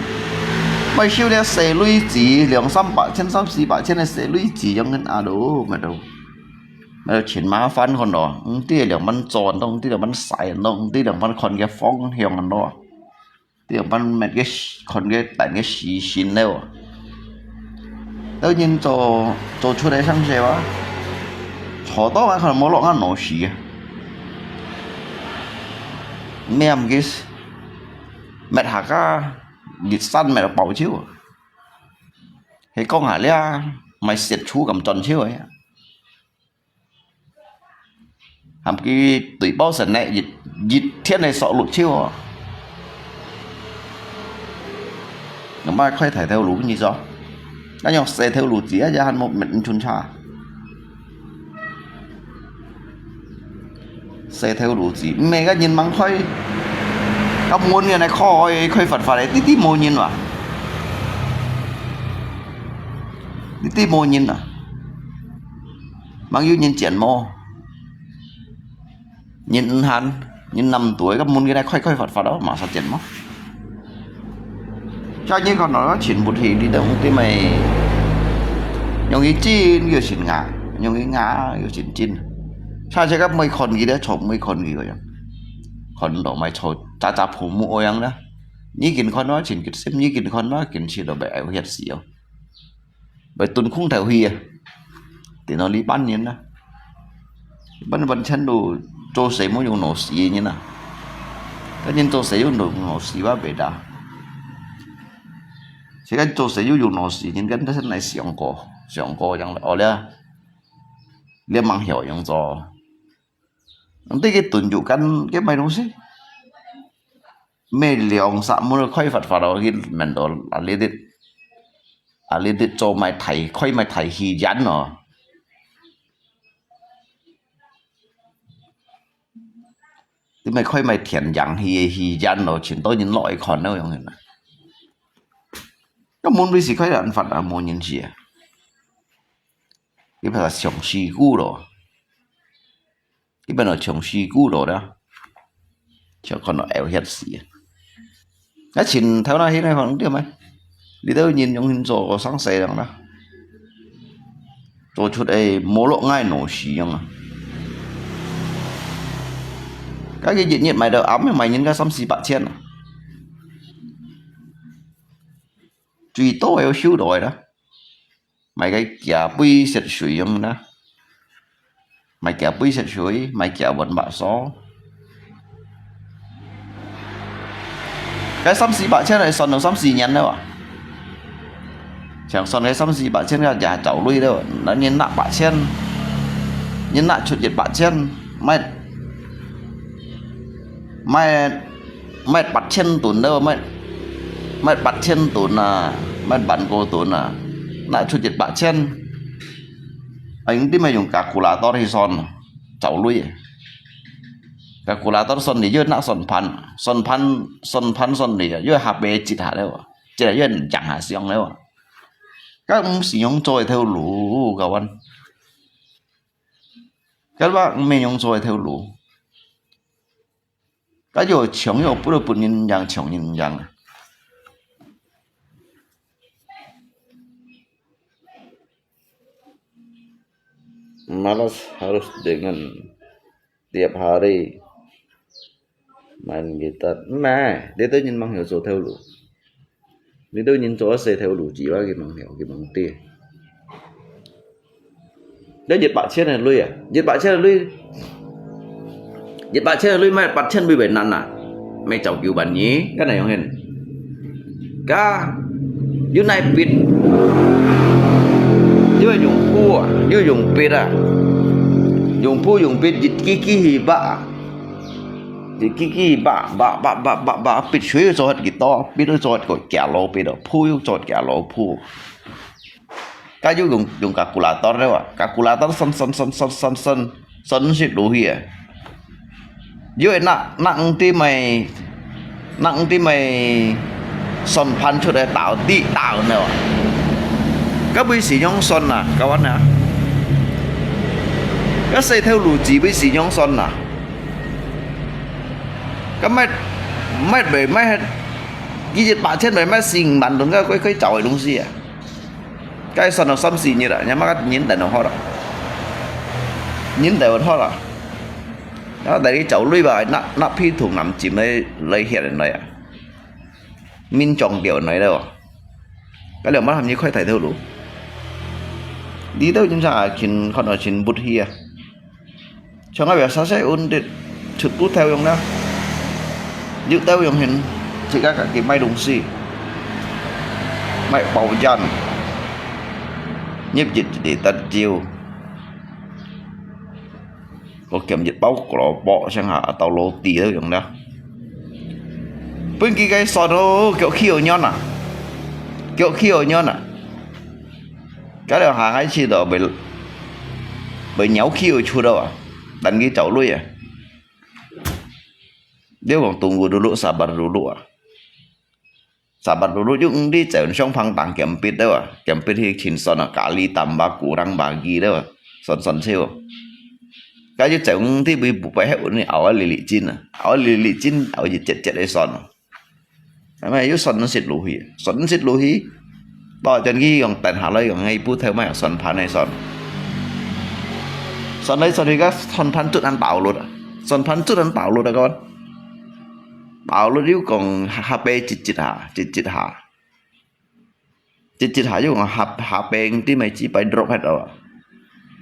莫收了細鐳子，兩三百千、三四百千个細鐳子，樣个啊咯，乜都，乜都真麻煩看咯。毋知兩班做咯，毋知兩班駛咯，毋知兩班看个方向咯，毋知兩班乜个看个等个時辰了。 兜人做，做出來上勢哇，坐到啊，可能無落啊，腦屎啊。咩毋記，搣下家，日山搣到爆笑啊。係講下了，賣雪球咁轉笑个啊。 含佢對包神呢，一，一天个收入少哦。𠊎嘛開大頭路分你做，𠊎用細頭路子啊，也還無毋準差。細頭路子，毋係个人吂開，到門个來開開發發个，直直無人哇，直直無人啊，吂有人剪無？ 人毋閒，人揇毋到，該門个來開開發發咯，麼儕剪無？像你看到盡不起，你都毋知咩，容易進又盡雅，容易雅又盡進。像這个毋會看佢咧，坐毋會看佢个樣，看到毋會坐，扎扎鋪木个樣啦。你緊看咯，盡急心，你緊看咯，緊切到會有血死哦。 會蹲空頭去啊，等到你半年啊，半年半千都做事無用腦死个人啊，个人做事用腦腦死哇袂得。這个做事又用腦死人，跟但是來想過，想過樣哦了，你吂曉樣做，你去蹲就跟个買東西。 買兩三蚊開發發咯，去面到啊，你哋啊，你哋做賣大，開賣大戲院咯。你咪開賣電影戲个戲院咯，盡多人落去看咯，樣形啊。該門尾時開人發啊，無人去啊。你怕上市股咯。 基本上長時久了啦，就看到有血死啊。啊，前頭那些那方對嗎？你都人用人做个生死人啦，做出个無落爱脑屎样啊。該个日日賣到暗，賣人家三四百千啊，最多有收到个啦。 買个幾杯食水樣啦，買幾杯食水，買幾碗白燒。該三四百千來算到三四年了啊。像算个三四百千个也走鐳了，那人拿八千，人拿出一百千，買 賣，賣八千噸了，賣，賣八千噸啊，賣萬過噸啊，拿出一百千。啊，用點樣用kalkulator去算，找鐳。kalkulator算你又拿算盤，算盤，算盤算你啊，又下背折下了，折下又漲下上了。該毋係用做一條路，kawan。該話毋係用做一條路。 該有窮又不如本人贏，窮人贏啊。Malas harus dengan tiap hari main gitar. Nah, dia tu nyen mang hiu so theo lu. 你兜人做一世頭路之外，佢吂曉，佢吂知。該一百千个鐳啊，一百千个鐳，一百千个鐳賣八千鐳為難啊，賣找九萬二，該哪樣形？該又哪必？又用布啊，又用筆啊，用布用筆一支支去畫啊。 一支支畫畫畫畫畫畫，筆水又做得幾多，筆又做得幾多，筆咯，布又做得幾多布。該又用用kalkulator了啊，kalkulator算算算算算算算識落去啊。又會拿拿五點个，拿五點个算盤出來倒地倒了啊。該會係樣算啊，kawan啊。該細頭路子會係樣算啊。 該賣賣賣賣，佢一百千賣賣四五萬噸，該該該找个東西啊。該算到三四日啊，你媽个人等就好了，人等就好了。然後等於找鐳吧，拿拿批桶南進來來遐人來啊，民眾掉來了哦。該兩萬還你開大頭路，你兜人生啊，盡看到盡不起啊。 像𠊎biasa sai undit，出都頭樣啦，又頭樣形，自家家己買東西，買包煙，入一一个單招，我兼一包胡蘿蔔，上下一兜roti頭樣啦。分佢个算哦，叫去哦，軟啊！腳去哦軟啊。該兩下開始都會，會扭去哦出了啊，等佢走鐳啊。你講tunggu dulu, sabar dulu啊。Sabar dulu又毋知走上旁當兼別了啊，兼別去清算啊，kali tambah kurang bagi了啊，算算數。該就走毋知會不會還有你熬啊哩哩筋啊，熬啊哩哩筋，熬一節節的算啊。 係咪又順勢落去？順勢落去，到轉去用等下來用該一步頭嘛，算盤來算。算來算去，該算盤突然爆落啊！算盤突然爆落啊，講爆落又講下下背一一下，一一下，一一下又講下下背，你咪只擺drop忒了啊！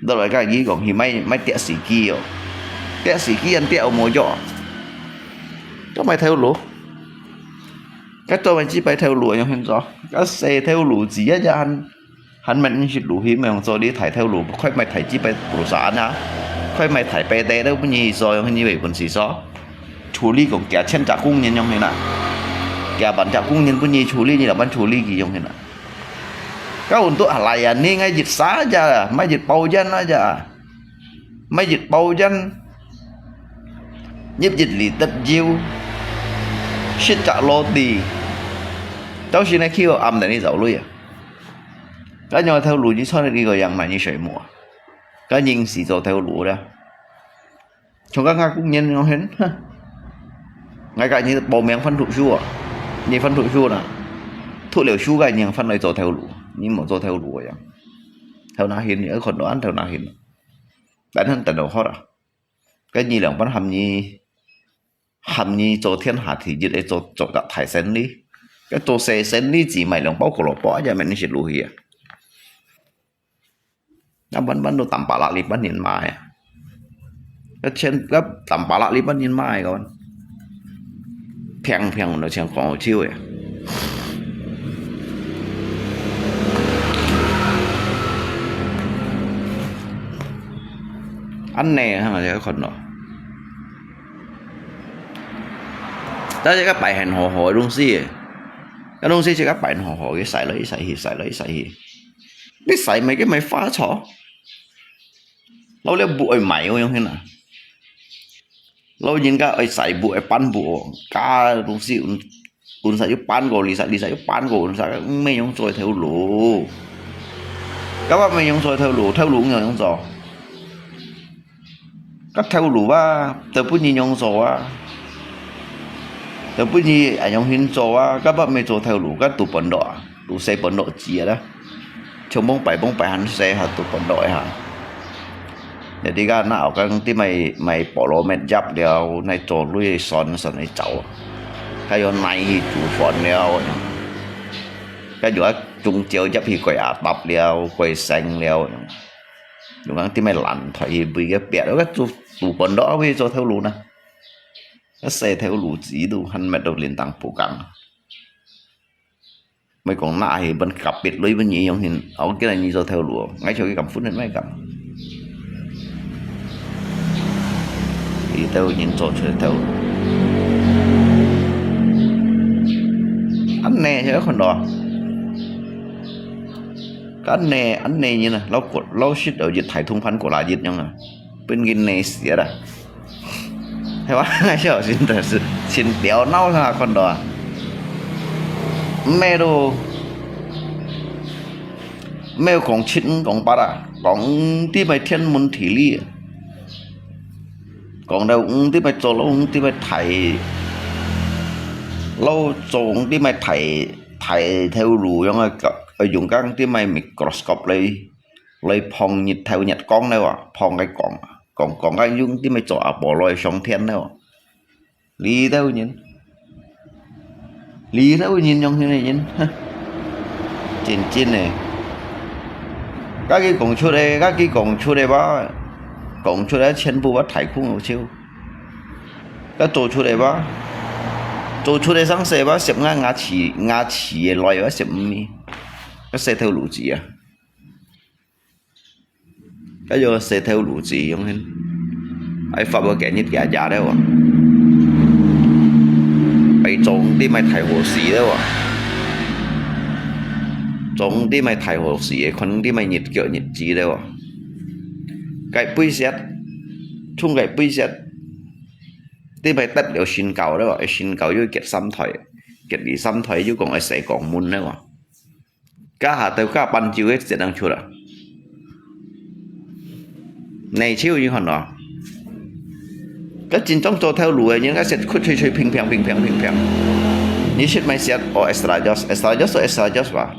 到來該佢講，佢莫莫跌死機哦，跌死機人跌無用，做麼頭路？該做麼只擺頭路樣現做？該細頭路子一隻還還毋識路去，毋用做你大頭路，快莫大只擺perusahaan啊，快莫大擺地都毋願意做，樣你會本事做。處理講幾千隻工人樣現啊，幾萬隻工人毋願意處理，你老闆處理佢樣現啊？ Kau untuk halayan ni ngai jit saja, mai jit paujan aja. Mai jit paujan, nyip jit litet jiu, sit cak loti. Tau sini kio am tadi zau lui ya. Kan yang tahu lu ji sana di ko yang mai ni sai mua. Kan yang si zau tahu lu dah. 像講𠊎工人樣形，𠊎个人報名翻讀書啊，你翻讀書啦，讀了書个人翻來做頭路，你無做頭路个樣。頭那形，你愛看到恁頭那形，但係等到好啦，該你兩班含你，含你做天下第一个做做个大生理，該做細生理只賣兩包胡蘿蔔，也免你食落去啊。 Kaban-ban tu tampalak lipat nin mai. Kacen kap tampalak lipat nin mai kawan. Piang piang lo siang kong chiu ya. Aneh ha ya kon lo. Ta ya ka pai hen ho ho dong si. Ka dong si ka pai hen ho ho ke sai lo sai hi sai lo sai hi. 你使麼个買花草？老了不愛買哦，樣形啊。老人家愛使不愛搬不哦，家東西，un，un sa又搬過，你sa，你sa又搬過，un sa，毋係用做頭路。今日毋係用做頭路，頭路毋係用做。 該頭路啊，都分人用做啊，都分人恁樣形做啊，該毋係做頭路，該堵半路啊，堵細半路子啊啦。像幫擺幫擺還細下，堵半路一下。Jadi該那有講，你買買菠蘿蜜入了，來做類酸酸个酒，該有奶去煮酸了，該有啊，中招入去過阿搭了，過生了。 用講點樣爛台去為个別，該做做本落位做頭路呢？該細頭路子都還沒到連當不講。咪講那係本甲別類本嘢用hin，我叫你做頭路，𠊎就去咁分人咪咁。佢都人做出頭路。恁呢，就看到啊。 Kan ne，恁呢人啊，老國老實有一大通盤過來一樣啊，分佢呢死啊。係吧？那小心的是，先掉腦啦，看到啊。沒咯，沒有講七五講八啊，講五點的天文地理啊。講到五點的做，五點的大，老做五點的大，大頭路樣啊，愛用講點的microscope來 來碰日頭日光了啊，碰个光，光光个用點樣做阿婆來上天了啊。這兜人，這兜人用个人，哼，真真个。該佢講出來，該佢講出來吧，講出來全部把太空有笑。該做出來吧，做出來上世吧，十五牙齒，牙齒个來吧，十五米，該石頭路子啊。 該有石頭路子用hin，愛發個今日假假了啊，愛做你買大火死了啊。總知毋係大好事个，看知毋係日腳日子了哦。該杯雪，衝該杯雪，知毋係得了身教了哦，身教又結三胎，結二三胎又講愛洗肛門了哦。 家下到家搬走个一人出來。你就有看到，該真正做頭路个人，該雪窟吹吹平平平平平平。你識買雪哦，extra jos，extra jos，extra jos吧。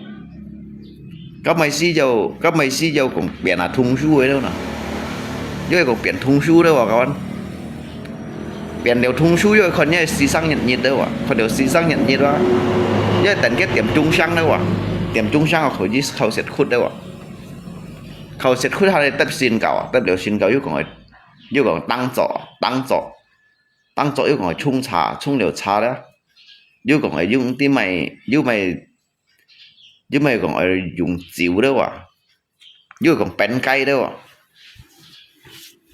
該買死就，該買死就講變啊通書个了呢，又係講變通書了，我講。 變了通書又看你四省日日了哇，看到四省日日哇，又等个點鐘聲了哇，點鐘聲啊，可以考試窟了哇，考試窟還得得身教啊，得了身教又講愛，又講當作，當作，當作又講愛沖茶，沖了茶了，又講愛用啲咩，又咩，又咩講愛用酒了哇。 又講變雞了哦。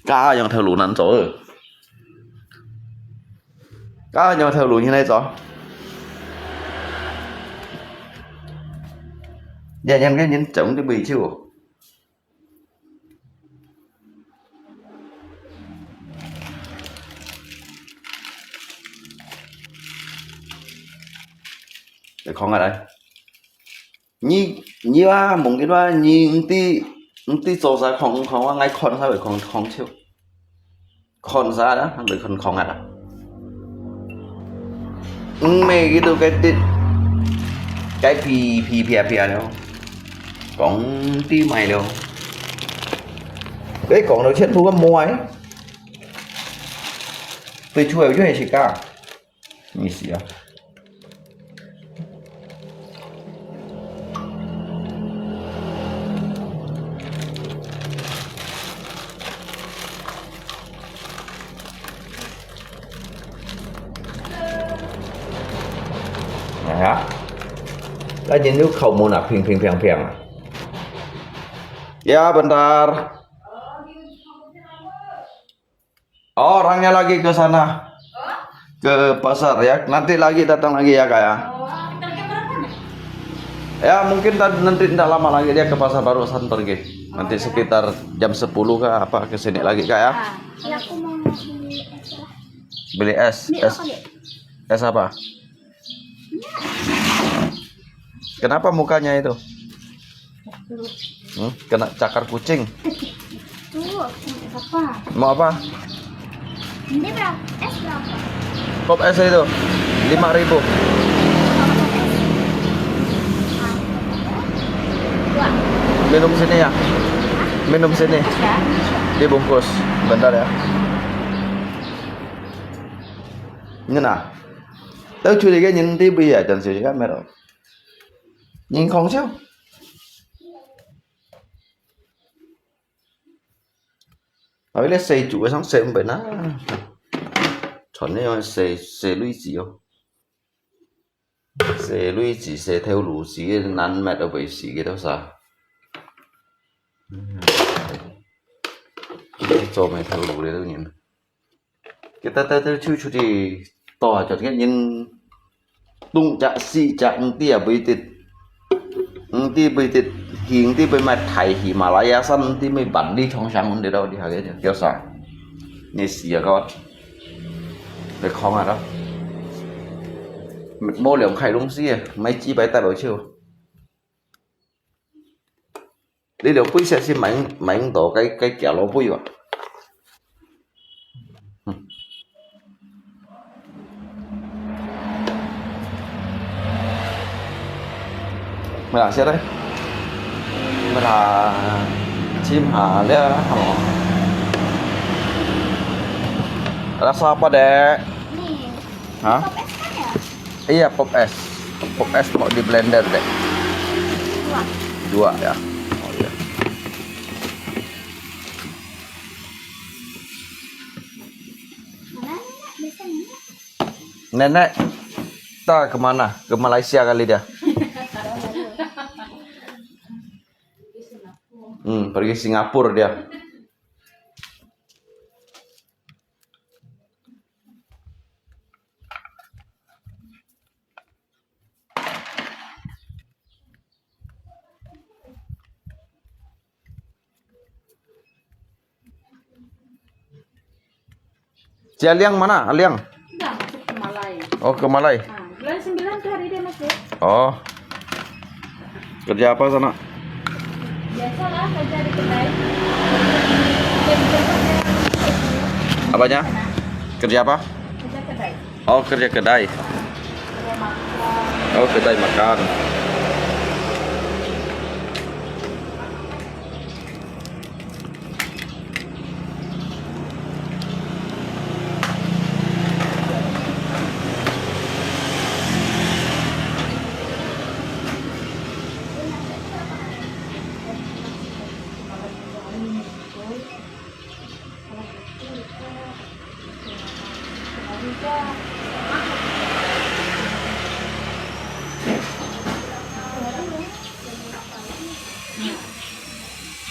家下樣頭路難做哦。家下樣頭路現在做。人人个人種都未出哦。你看下來。 你，你啊，mungkin啊，你毋知，毋知做啥，看，看，𠊎，𠊎看下會看，看笑。看啥啦？會看，看啊啦。毋係佢都該滴，該皮，皮皮皮了，講知買了。佢講到全部个無啊，對出來就係自家。 你死啊！哎呀，那人就敲門啊，乒乒乓乓啊。Ya, bentar. Oh, orangnya lagi ke sana. Ke pasar ya. Nanti lagi datang lagi ya, Kak ya. Oh, target berapa nih? Ya, mungkin tad-, nanti tidak lama lagi dia ke pasar barusan pergi. Nanti sekitar jam sepuluh kah apa ke sini lagi, Kak ya. Ah, ya, aku mau beli es. Beli es, es. Apa, Dek? Es apa? Kenapa mukanya itu? Hmm, kena cakar kucing. Tuh, apa? Mau apa? Ini berapa? Es berapa? Pop es itu lima ribu. Dua. Minum sini ya. Minum sini. Dibungkus. Bentar ya. Ini nah. Tao curi cái nhìn đi bây giờ chẳng sự gì cả mẹ rồi. Nhìn không sao. Ở đây xe chủ sang xe không phải na. Chọn này xe, xe lưới gì không? Xe lưới gì, xe theo lũ gì, nắn mệt ở vậy gì cái đó sao? Cái cho mày theo lũ đấy đâu nhìn. Kita ta ta chu chu di to cho cái nhìn tung chak si chak ti a bui tit. Ti bui tit hing ti bui mai thai hi Malaya san ti mai ban di chong sang un de dau di ha ke kêu sa. Ni si a ko. De khong a đó. Mệt mô liang khai lung si a, mai chi bai tai bao chiu. Đi liu bui sia si mai mai to cái cái kia lo bui ba. Mày làm sao đấy? Mày là chim hà lẽ hả? Rasa apa, Dek? Hah? Pop es kan ya? Iya, pop es. Pop es mau di blender, Dek. Dua. Dua ya. Oh iya. Mana Nenek? Biasa Nenek. Nenek, tak kemana? Ke Malaysia kali dia. Hmm, pergi Singapura dia. Dia Liang mana? Liang? Dah masuk ke Malai. Oh, ke Malai. Ha, bulan sembilan tu hari dia masuk. Oh. Kerja apa sana? Biasalah kerja di kedai. Apanya? Kerja apa? Kerja kedai. Oh, kerja kedai. Kedai makan. Oh, kedai makan.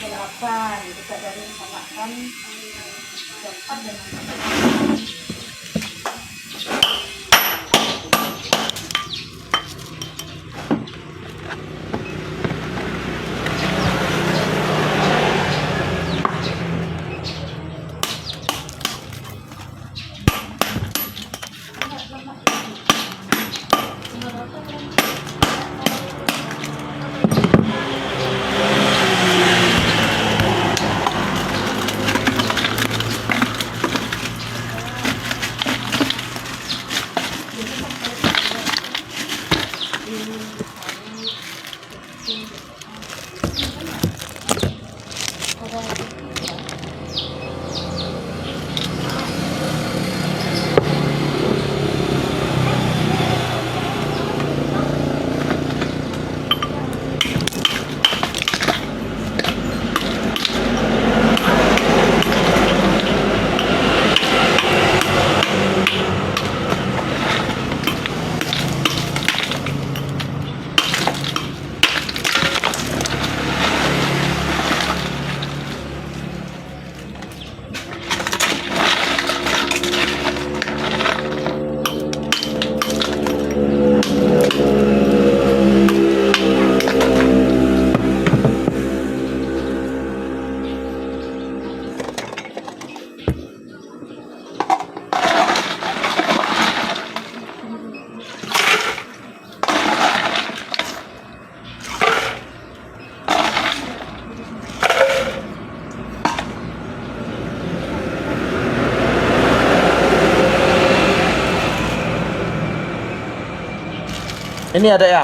Delapan, kita dari makan. Dapat dengan Ini ada ya?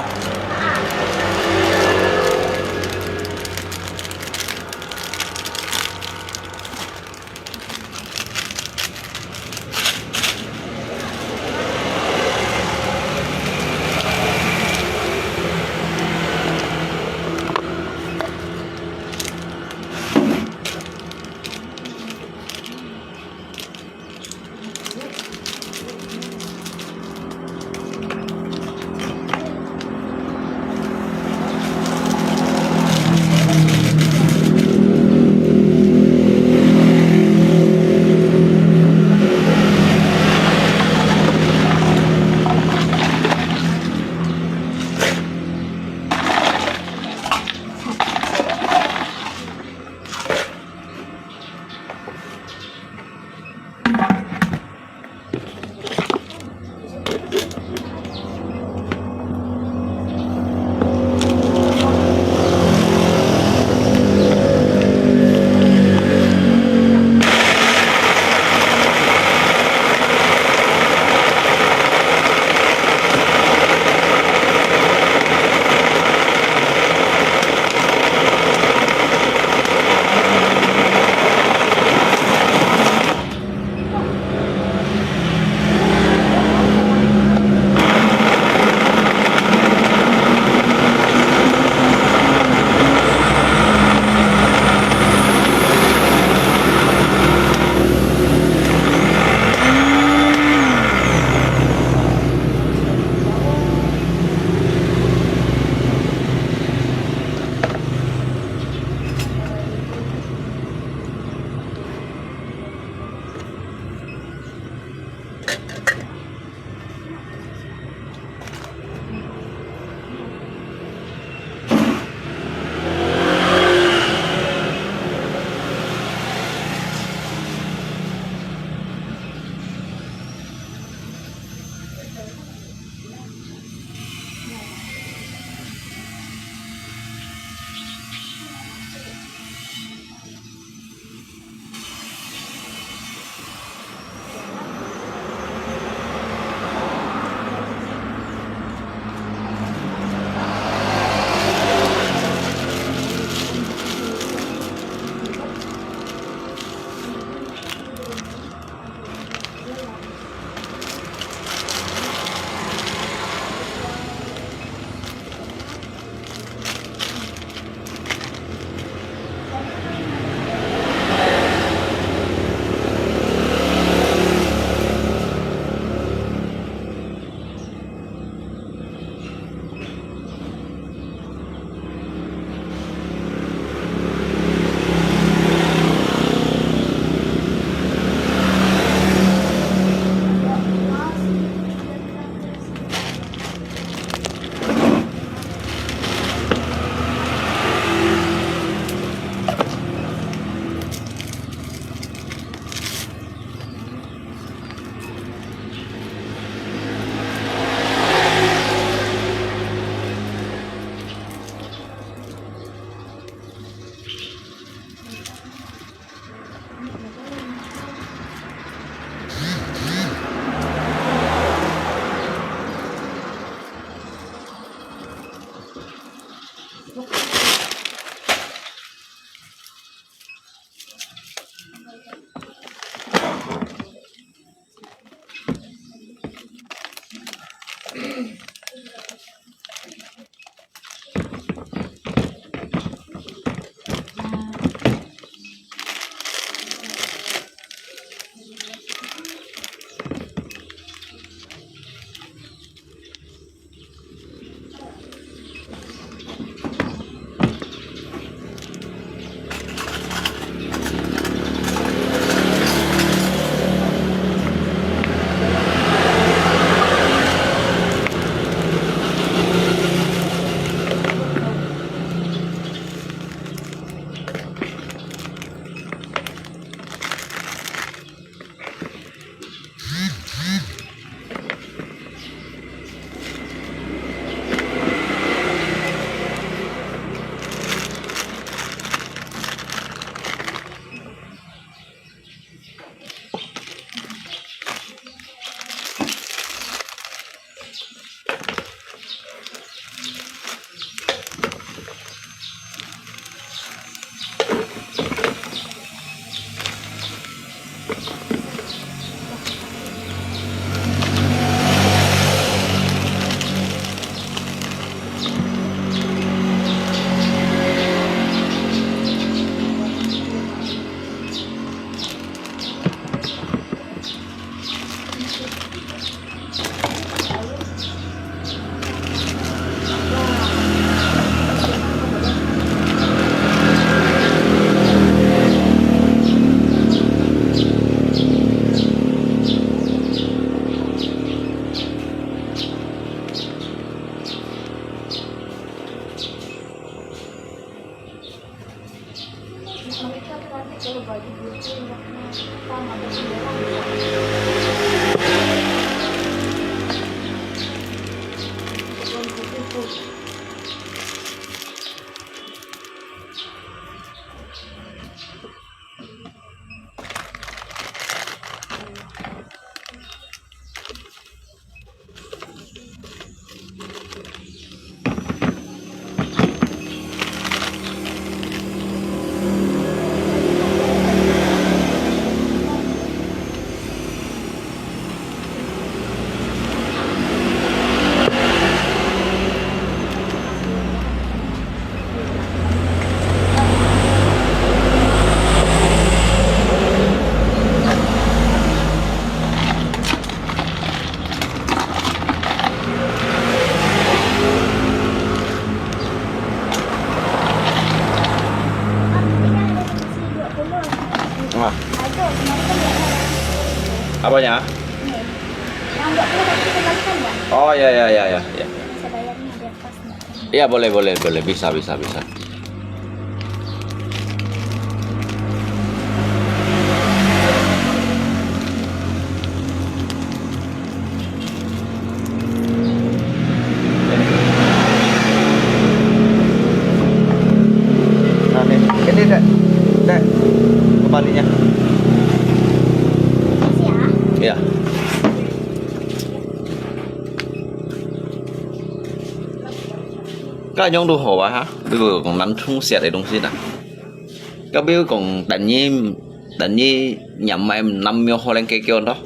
Ah. Apanya? Oh, ya, ya, ya, ya, ya. Ya, boleh, boleh, boleh. Bisa, bisa, bisa. Nah, nih. Ini, Dek. Dek. Kembalinya. Iya. Ka nyong tu hò ah, ha? Ví dụ講南充塞个東西呐。Ka ví dụ講等於，等於南米，南米可能解決咯。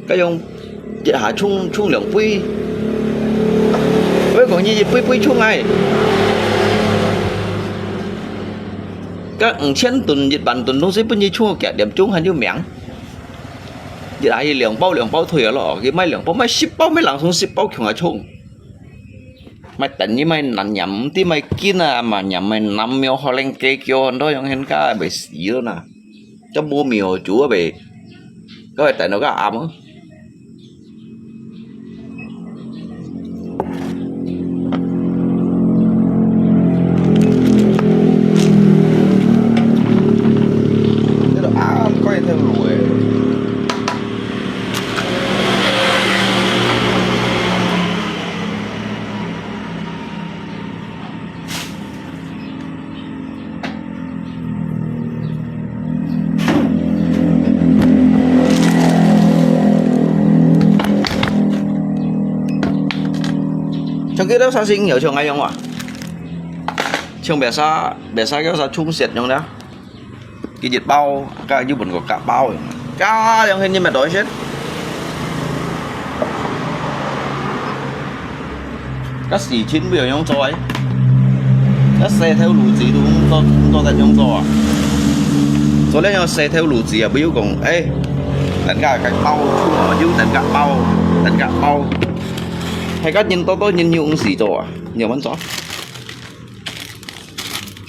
Ka用一下充，充兩杯。Ví dụ講你一杯杯充哎。Ka五千噸、一萬噸東西分你充幾點鐘還有名？一下去兩包兩包退啊咯，佢賣兩包，賣十包，賣冷凍十包，窮啊充。 Mai tén ni mai nan nyam, ti mai kin a, ma nyam mai nam mio ho leng ke kio, ndo yong hen ka bai si lo na. Cho bu mio chu bai, ka bai tén no ka am. Te lo am ko e te lo e. 像佢兜三星有像恁樣哇？像biasa，biasa叫啥充set樣啦。 佢一包，ka日本个加包，加兩千一百多先。該事情毋會樣做誒，該細頭路子都毋做，毋做得樣做啊。做了樣細頭路子啊，毋會講，誒，等下該包，有等下包，等下包。係該人多多人有事做啊，你有問做？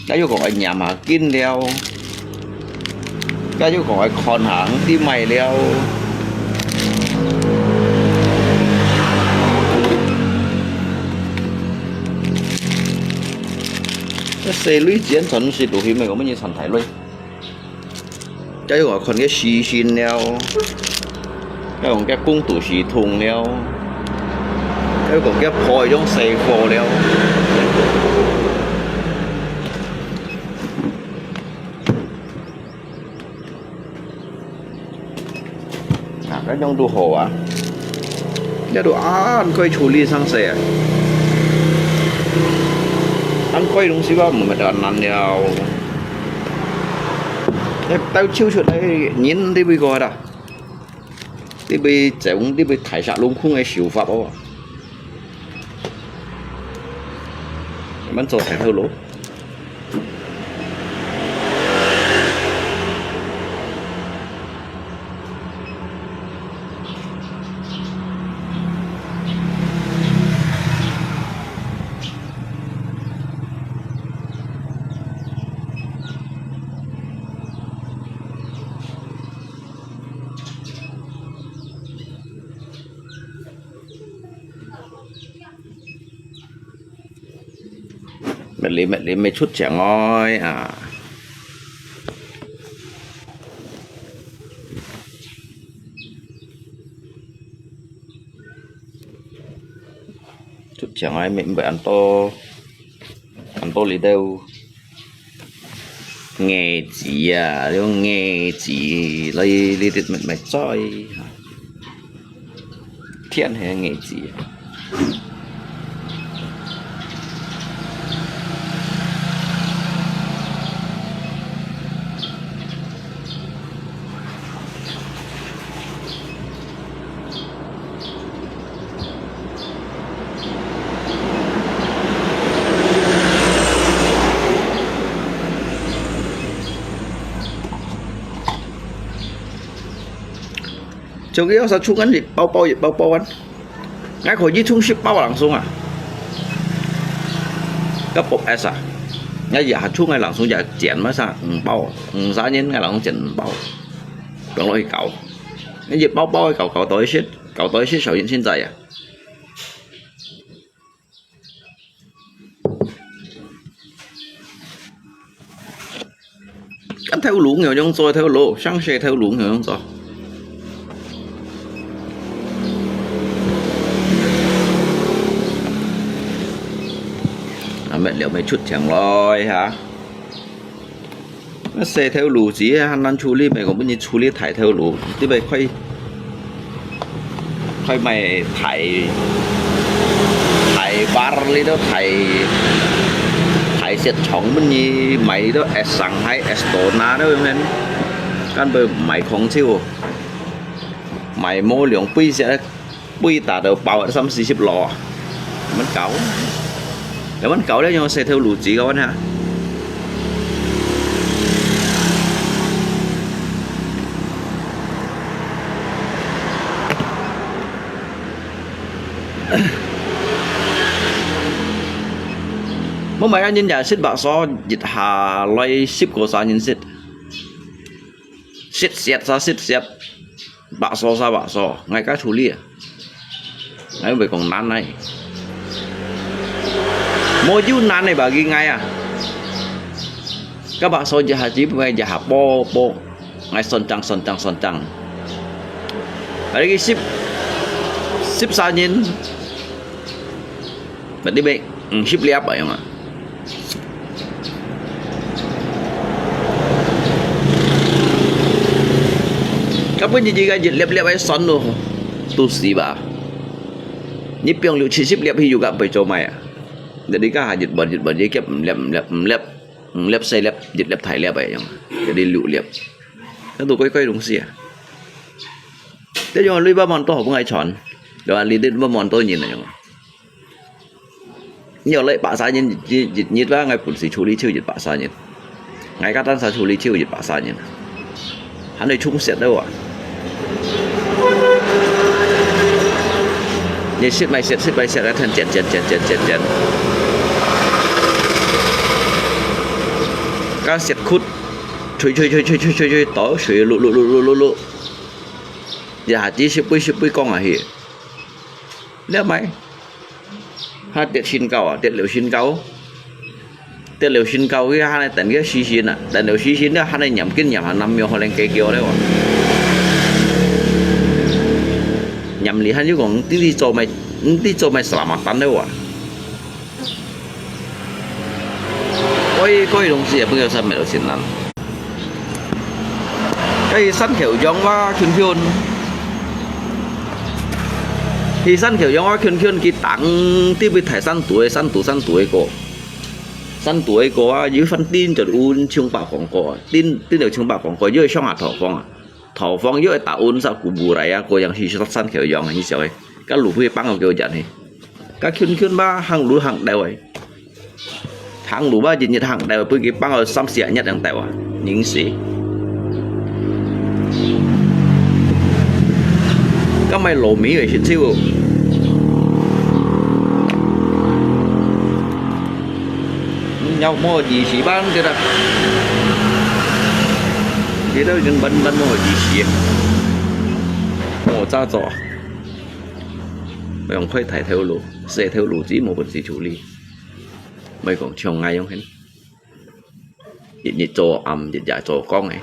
該又講愛念下經了，該又講愛看下啲賣了。該細鐳錢全係落去，毋係講乜嘢賺大鐳。 該又講看个時辰了，該講个工度時通了，該又講个破一種細貨了。啊，該樣都好啊，這都恁快處理生事啊，恁快東西啊，毋係恁難了。 兜抽出來，人都會過啦，都會走，都會大殺弄空个手法哦。慢慢做大頭路。 乜哩乜哩乜出場來啊！出場來乜毋會恁多，恁多哩兜。 牙子啊，用牙子來，這兜乜，乜嘴，天下牙子啊。 就係愛使出緊一包包一包包啊！𠊎可以出十包零送啊！該薄S啊！𠊎也係出𠊎零送也剪嘛啥五包，五十人𠊎零送剪五包，放落去搞。 你一包包个搞，搞到一息，搞到一息小心心仔啊！該頭路有樣做，頭路，上學頭路有樣做。啊，乜了乜出場來哈！ 該細頭路子還難處理，毋係講分你處理大頭路，你愛開，開賣大，大bar哩都大，大市場分你賣到S上海、S多拿都樣，根本毋係空手，賣無兩杯食。 杯打到爆，三四十籮啊！恁搞，恁搞咧，用細頭路子个啊！無買个人也食白沙，一下來十個三人食。 食食啥食食，白沙啥白沙，𠊎該處理啊。𠊎毋會講難啊。無有難个吧，佢𠊎啊。該白沙一下子，𠊎一下煲煲，𠊎算帳算帳算帳。啊，你去十，十三人， Berarti baik, hmm, sip liap ayong ah. Kapan jadi kan liap-liap ay son tu. Tu si ba. Ni piong liu chi sip liap hi juga pai cho mai ah. Jadi ka hajit ban jit ban jit kiap liap liap liap liap sai liap jit liap thai liap ayong. Jadi liu liap. Kan tu koi koi dong si ah. Jadi yang lui ba mon to hong ai chon. Jadi li dit ba mon to nyin ayong. 你有來一百三十日，一日，一日啦，𠊎本事處理就一百三十日。 𠊎个單儕處理就一百三十日，還會充實个哇！你食咪食，食咪食，啊，天剪剪剪剪剪剪。該食苦，吹吹吹吹吹吹吹，倒水碌碌碌碌碌碌。一下子十杯十杯講下去，了咪？還跌新高啊，跌了新高。 跌了新高，佢還來等佢死神啊，等了死神了，還來念經念下南無好靈雞叫了哇。念你還有講，你你做咩，你做咩selamat-an了哇？喂，各位同事也不要上面有心人。該山口洋哇，圈圈。去山口洋哇，圈圈，佢當地位大山肚个，山肚山肚个歌。 山肚个歌啊，有一番頂就有唱百房歌啊，頂，頂就唱百房歌，又會上下討房啊，討房又會打阮煞古布來啊，過樣去山口洋啊，你曉得，該路費放个幾多錢呢？該圈圈吧，行路行到个，行路吧，日日行到，分佢放个三四日樣到啊，人死。 該賣糯米个食酒。你要摸二十萬个啦，你都已經穩穩摸二十，摸早早，用開大頭路、細頭路，只無本事處理，莫講像𠊎樣形。 日日做暗，日夜做光个。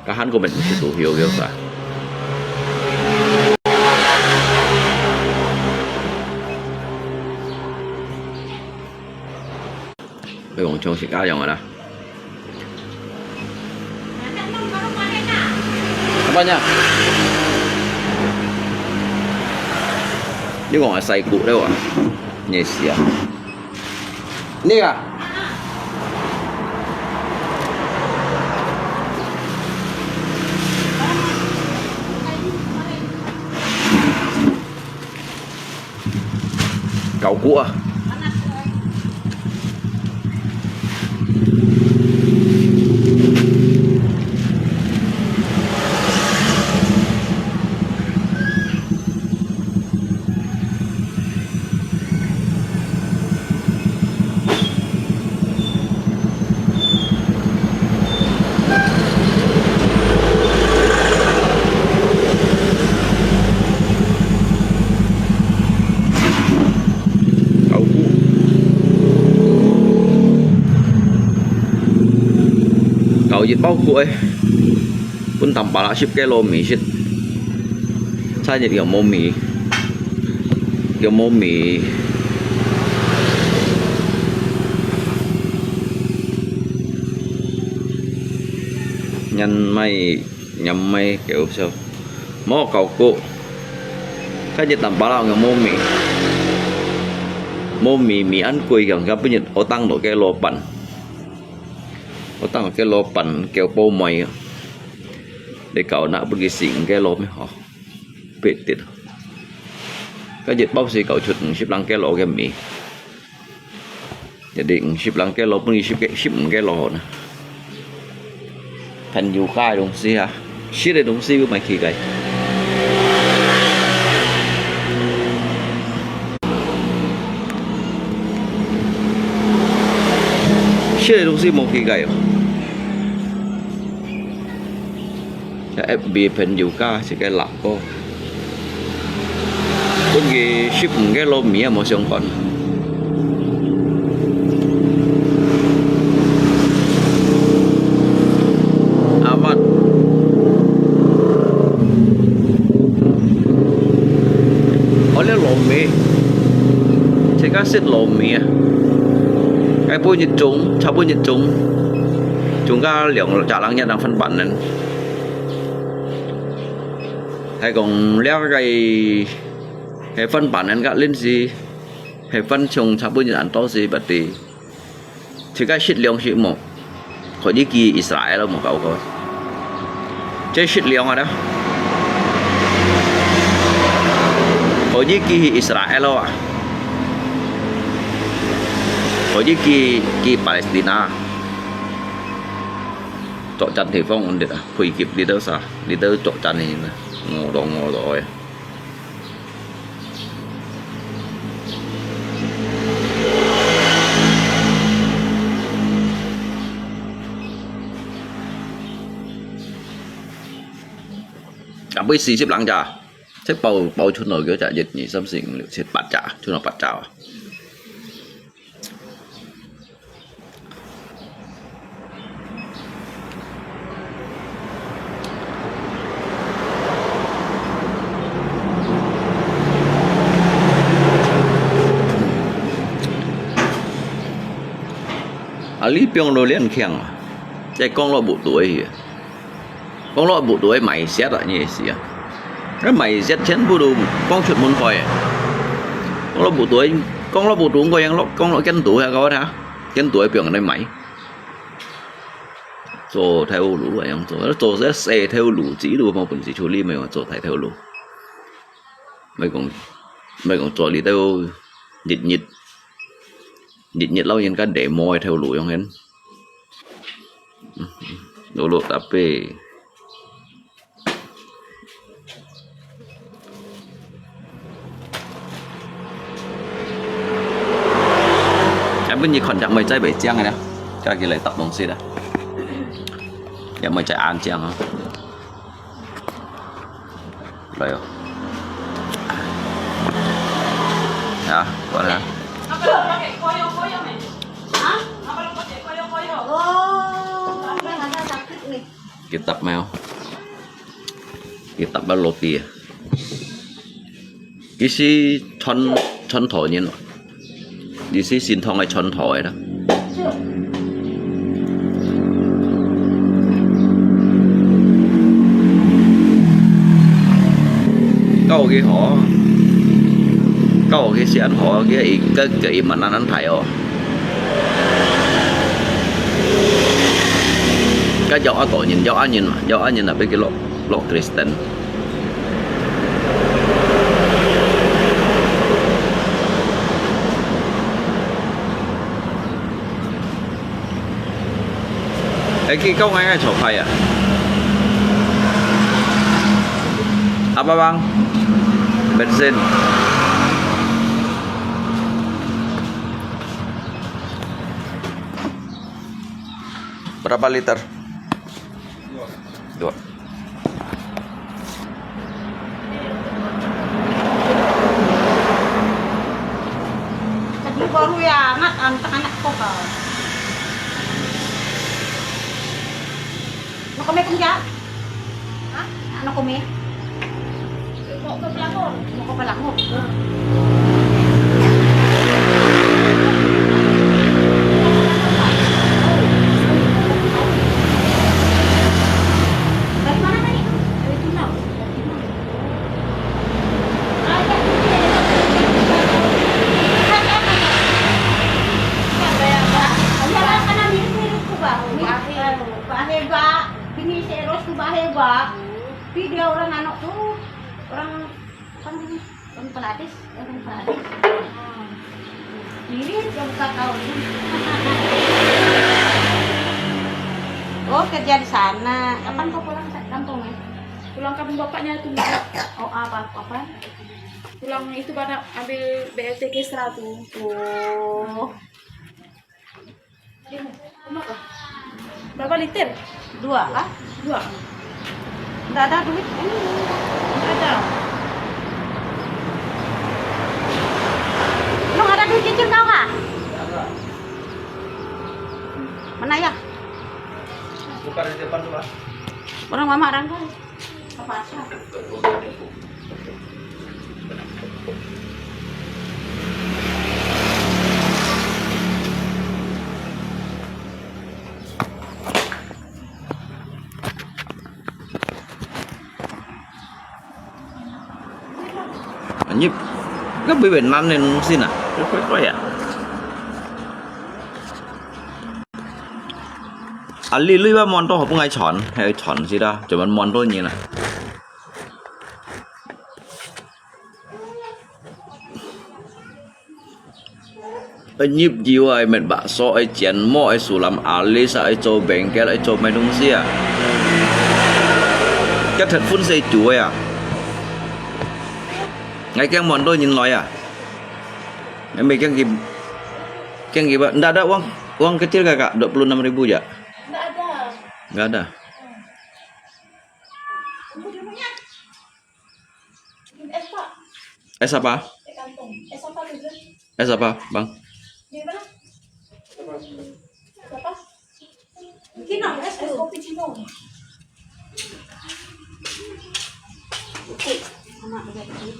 該還過毋係做曉曉啥？愛用像自家樣个啦。Apanya？你講个西骨了啊？你死啊！ Ini kah? Kau kuah. 搞一包裹个。 分Tampalak食个糯米食，差一點無米，又無米。人賣，人賣搞笑，無搞過，差一Tampalak又無米，無米，米恁貴，強強分人學當落个老闆。 學當个老闆叫寶妹啊，你搞那分佢食个老咩吼，別啲。該一包係搞出五十零个老个米，一日五十零个老，分佢食个，食五个老呢。朋友家个東西啊。 食个東西有賣起个。食个東西無起个哦。F B朋友家一个老哥，分佢食五个老米也無相干。 Amat。哦，這老米，自家食老米啊。該分一種，差分一種，中間兩隻人也能分半人。還講了个，係分半人个零食，係分像差分一恁多是不對。 自家食糧食無？可以寄Israel無搞過。這食糧啊，可以寄Israel啊。我去，去，去巴勒斯坦啊，作戰地方恁樣啊，飛機裡頭啥，裡頭作戰个，餓到餓到个。啊，買四十零隻，這包，包賰落幾隻？一、二、三、四、五、六、七、八隻，賰落八隻啊。 啊，你放到恁慶啊，這講落無對去。 講落無對賣雪啊，你个意思啊？該賣雪全部都講出門外个。講落無對，講落無對，講樣落，講落見度遐个啊，見度个放人賣。做頭路啊，樣做，做這細頭路，自己都無本事處理，毋好做大頭路。毋好講，毋好講做你兜日日，日日老人家地毛个頭路樣形。 Dulu tapi. Tapi你看隻妹仔袂靚个啦，家己來搭東西啦，也妹仔安靚啊。 來哦。啊，過來啊。Kitab mèo. Kitab mèo roti啊。佢係傳，傳道人哦。 你係神堂个傳道个啦。教會好，教會先好，佢个，个，个，个，慢慢安排哦。該有啊，大人，有啊人嘛，有啊人啊，畀佢落，落Kristen。 Eki kau ngai ngai chok phai à? Apa bang? Bensin. Berapa liter? Dua. Tadi baru ya, anak, anak, anak ko ka. Ano kami kung ya? Ha? Ano kami? Mau ke Pelangor. Mau ke Pelangor. Dari mana tadi? Dari Cina. Bahe ba. Bini si Eros tu bahe ba. Pi dia orang anak tu. Orang apa ni? Orang Peladis, orang Peladis. Ini dia buka kaos. Oh, kerja di sana. Kapan kau pulang sa kampung, eh? Pulang kampung bapaknya tu. Oh, apa, apa? Pulang itu pada ambil B L T Kesra tu. Oh. Berapa liter? Dua kah? Dua. Nggak ada duit. Ini nggak ada. Lu nggak ada duit cicil kau kah? Mana ya? Buka di depan tu, Pak. Orang mama orang kah? Anh, cái bị bệnh năn nên xin à? Cái quái quái à? 啊，你，你話滿到好不愛傳，還要傳是啦，就問滿到你啦。愛入油啊，愛搣bakso，愛剪毛，愛手làm alis啊，愛做bengkel，愛做麼个東西啊？Cái thật phun say chuối啊？Ngai kiang mon đôi nhìn lòi à? Ngai mi kiang ki, kiang ki ba? Ndak ada uang, uang kecil kakak, dua puluh enam ribu ya? Ndak ada. Ndak ada. Es apa? Es apa, Bang?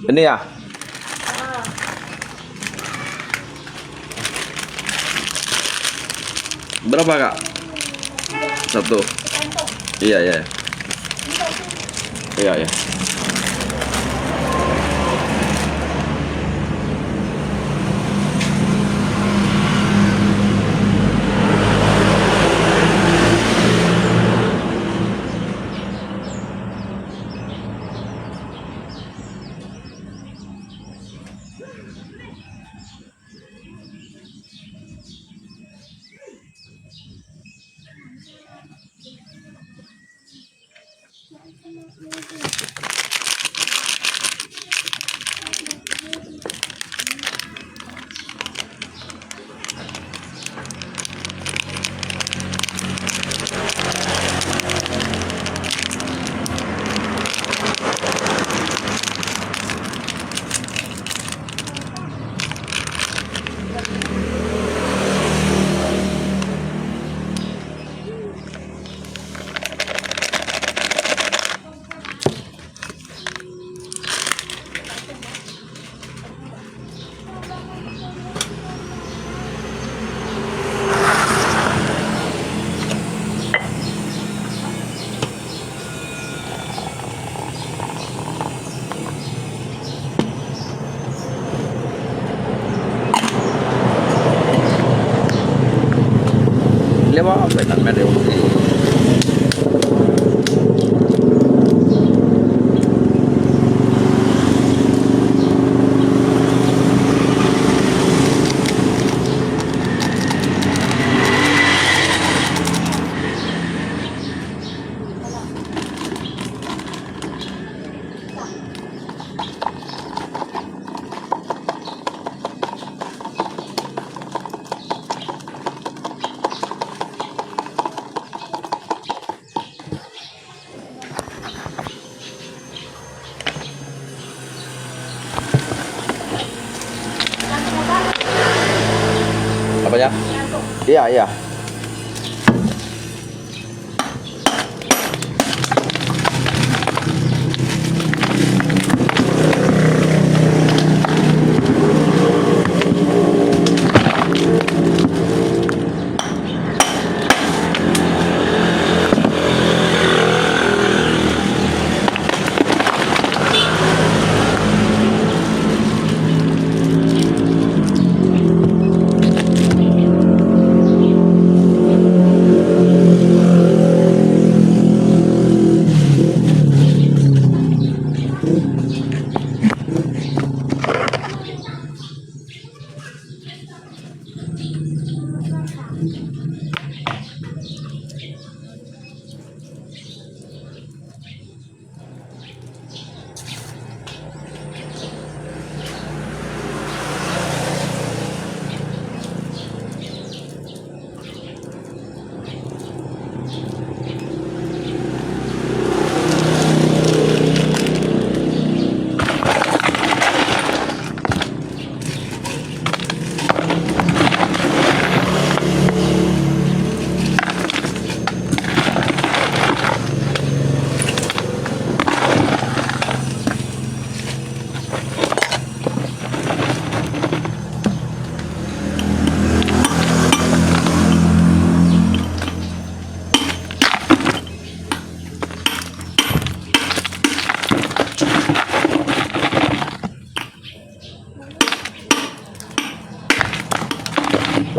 Ini ya? Berapa, Kak? Satu. Iya, iya. Iya, iya. Lewa, phải tắt mét đi. Apa ya? Iya, iya.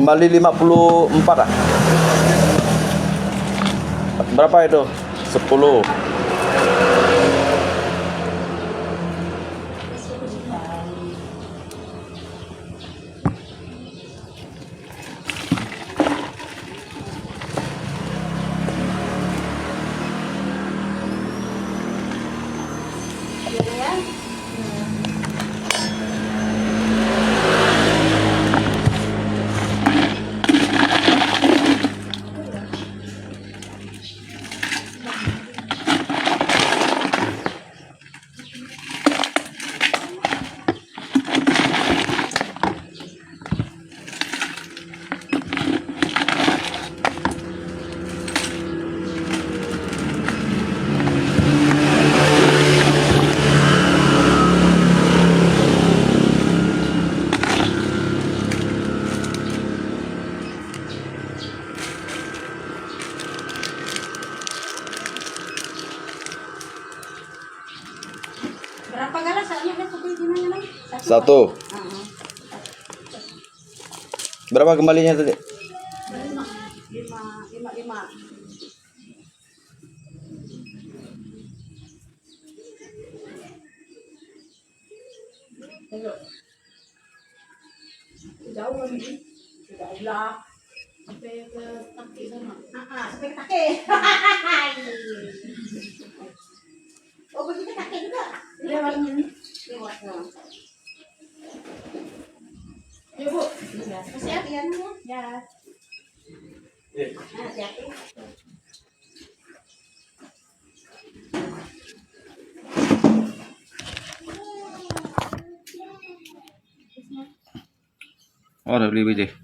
Kembali lima puluh empat ah. Berapa itu? Sepuluh. Satu. Berapa kembalinya tadi? Lima, lima, lima, lima. Ayo. Jauh kan ni? Jauh lah. Sampai ke Takek sana. Ah, ah, sampai ke Takek. Oh, pergi ke Takek juga? Lewat ni. Lewat, ha. Ya, Bu. Ya. Makasih ya, Tian, ya. Ya. Ah, hati-hati. Oh, dah beli biji.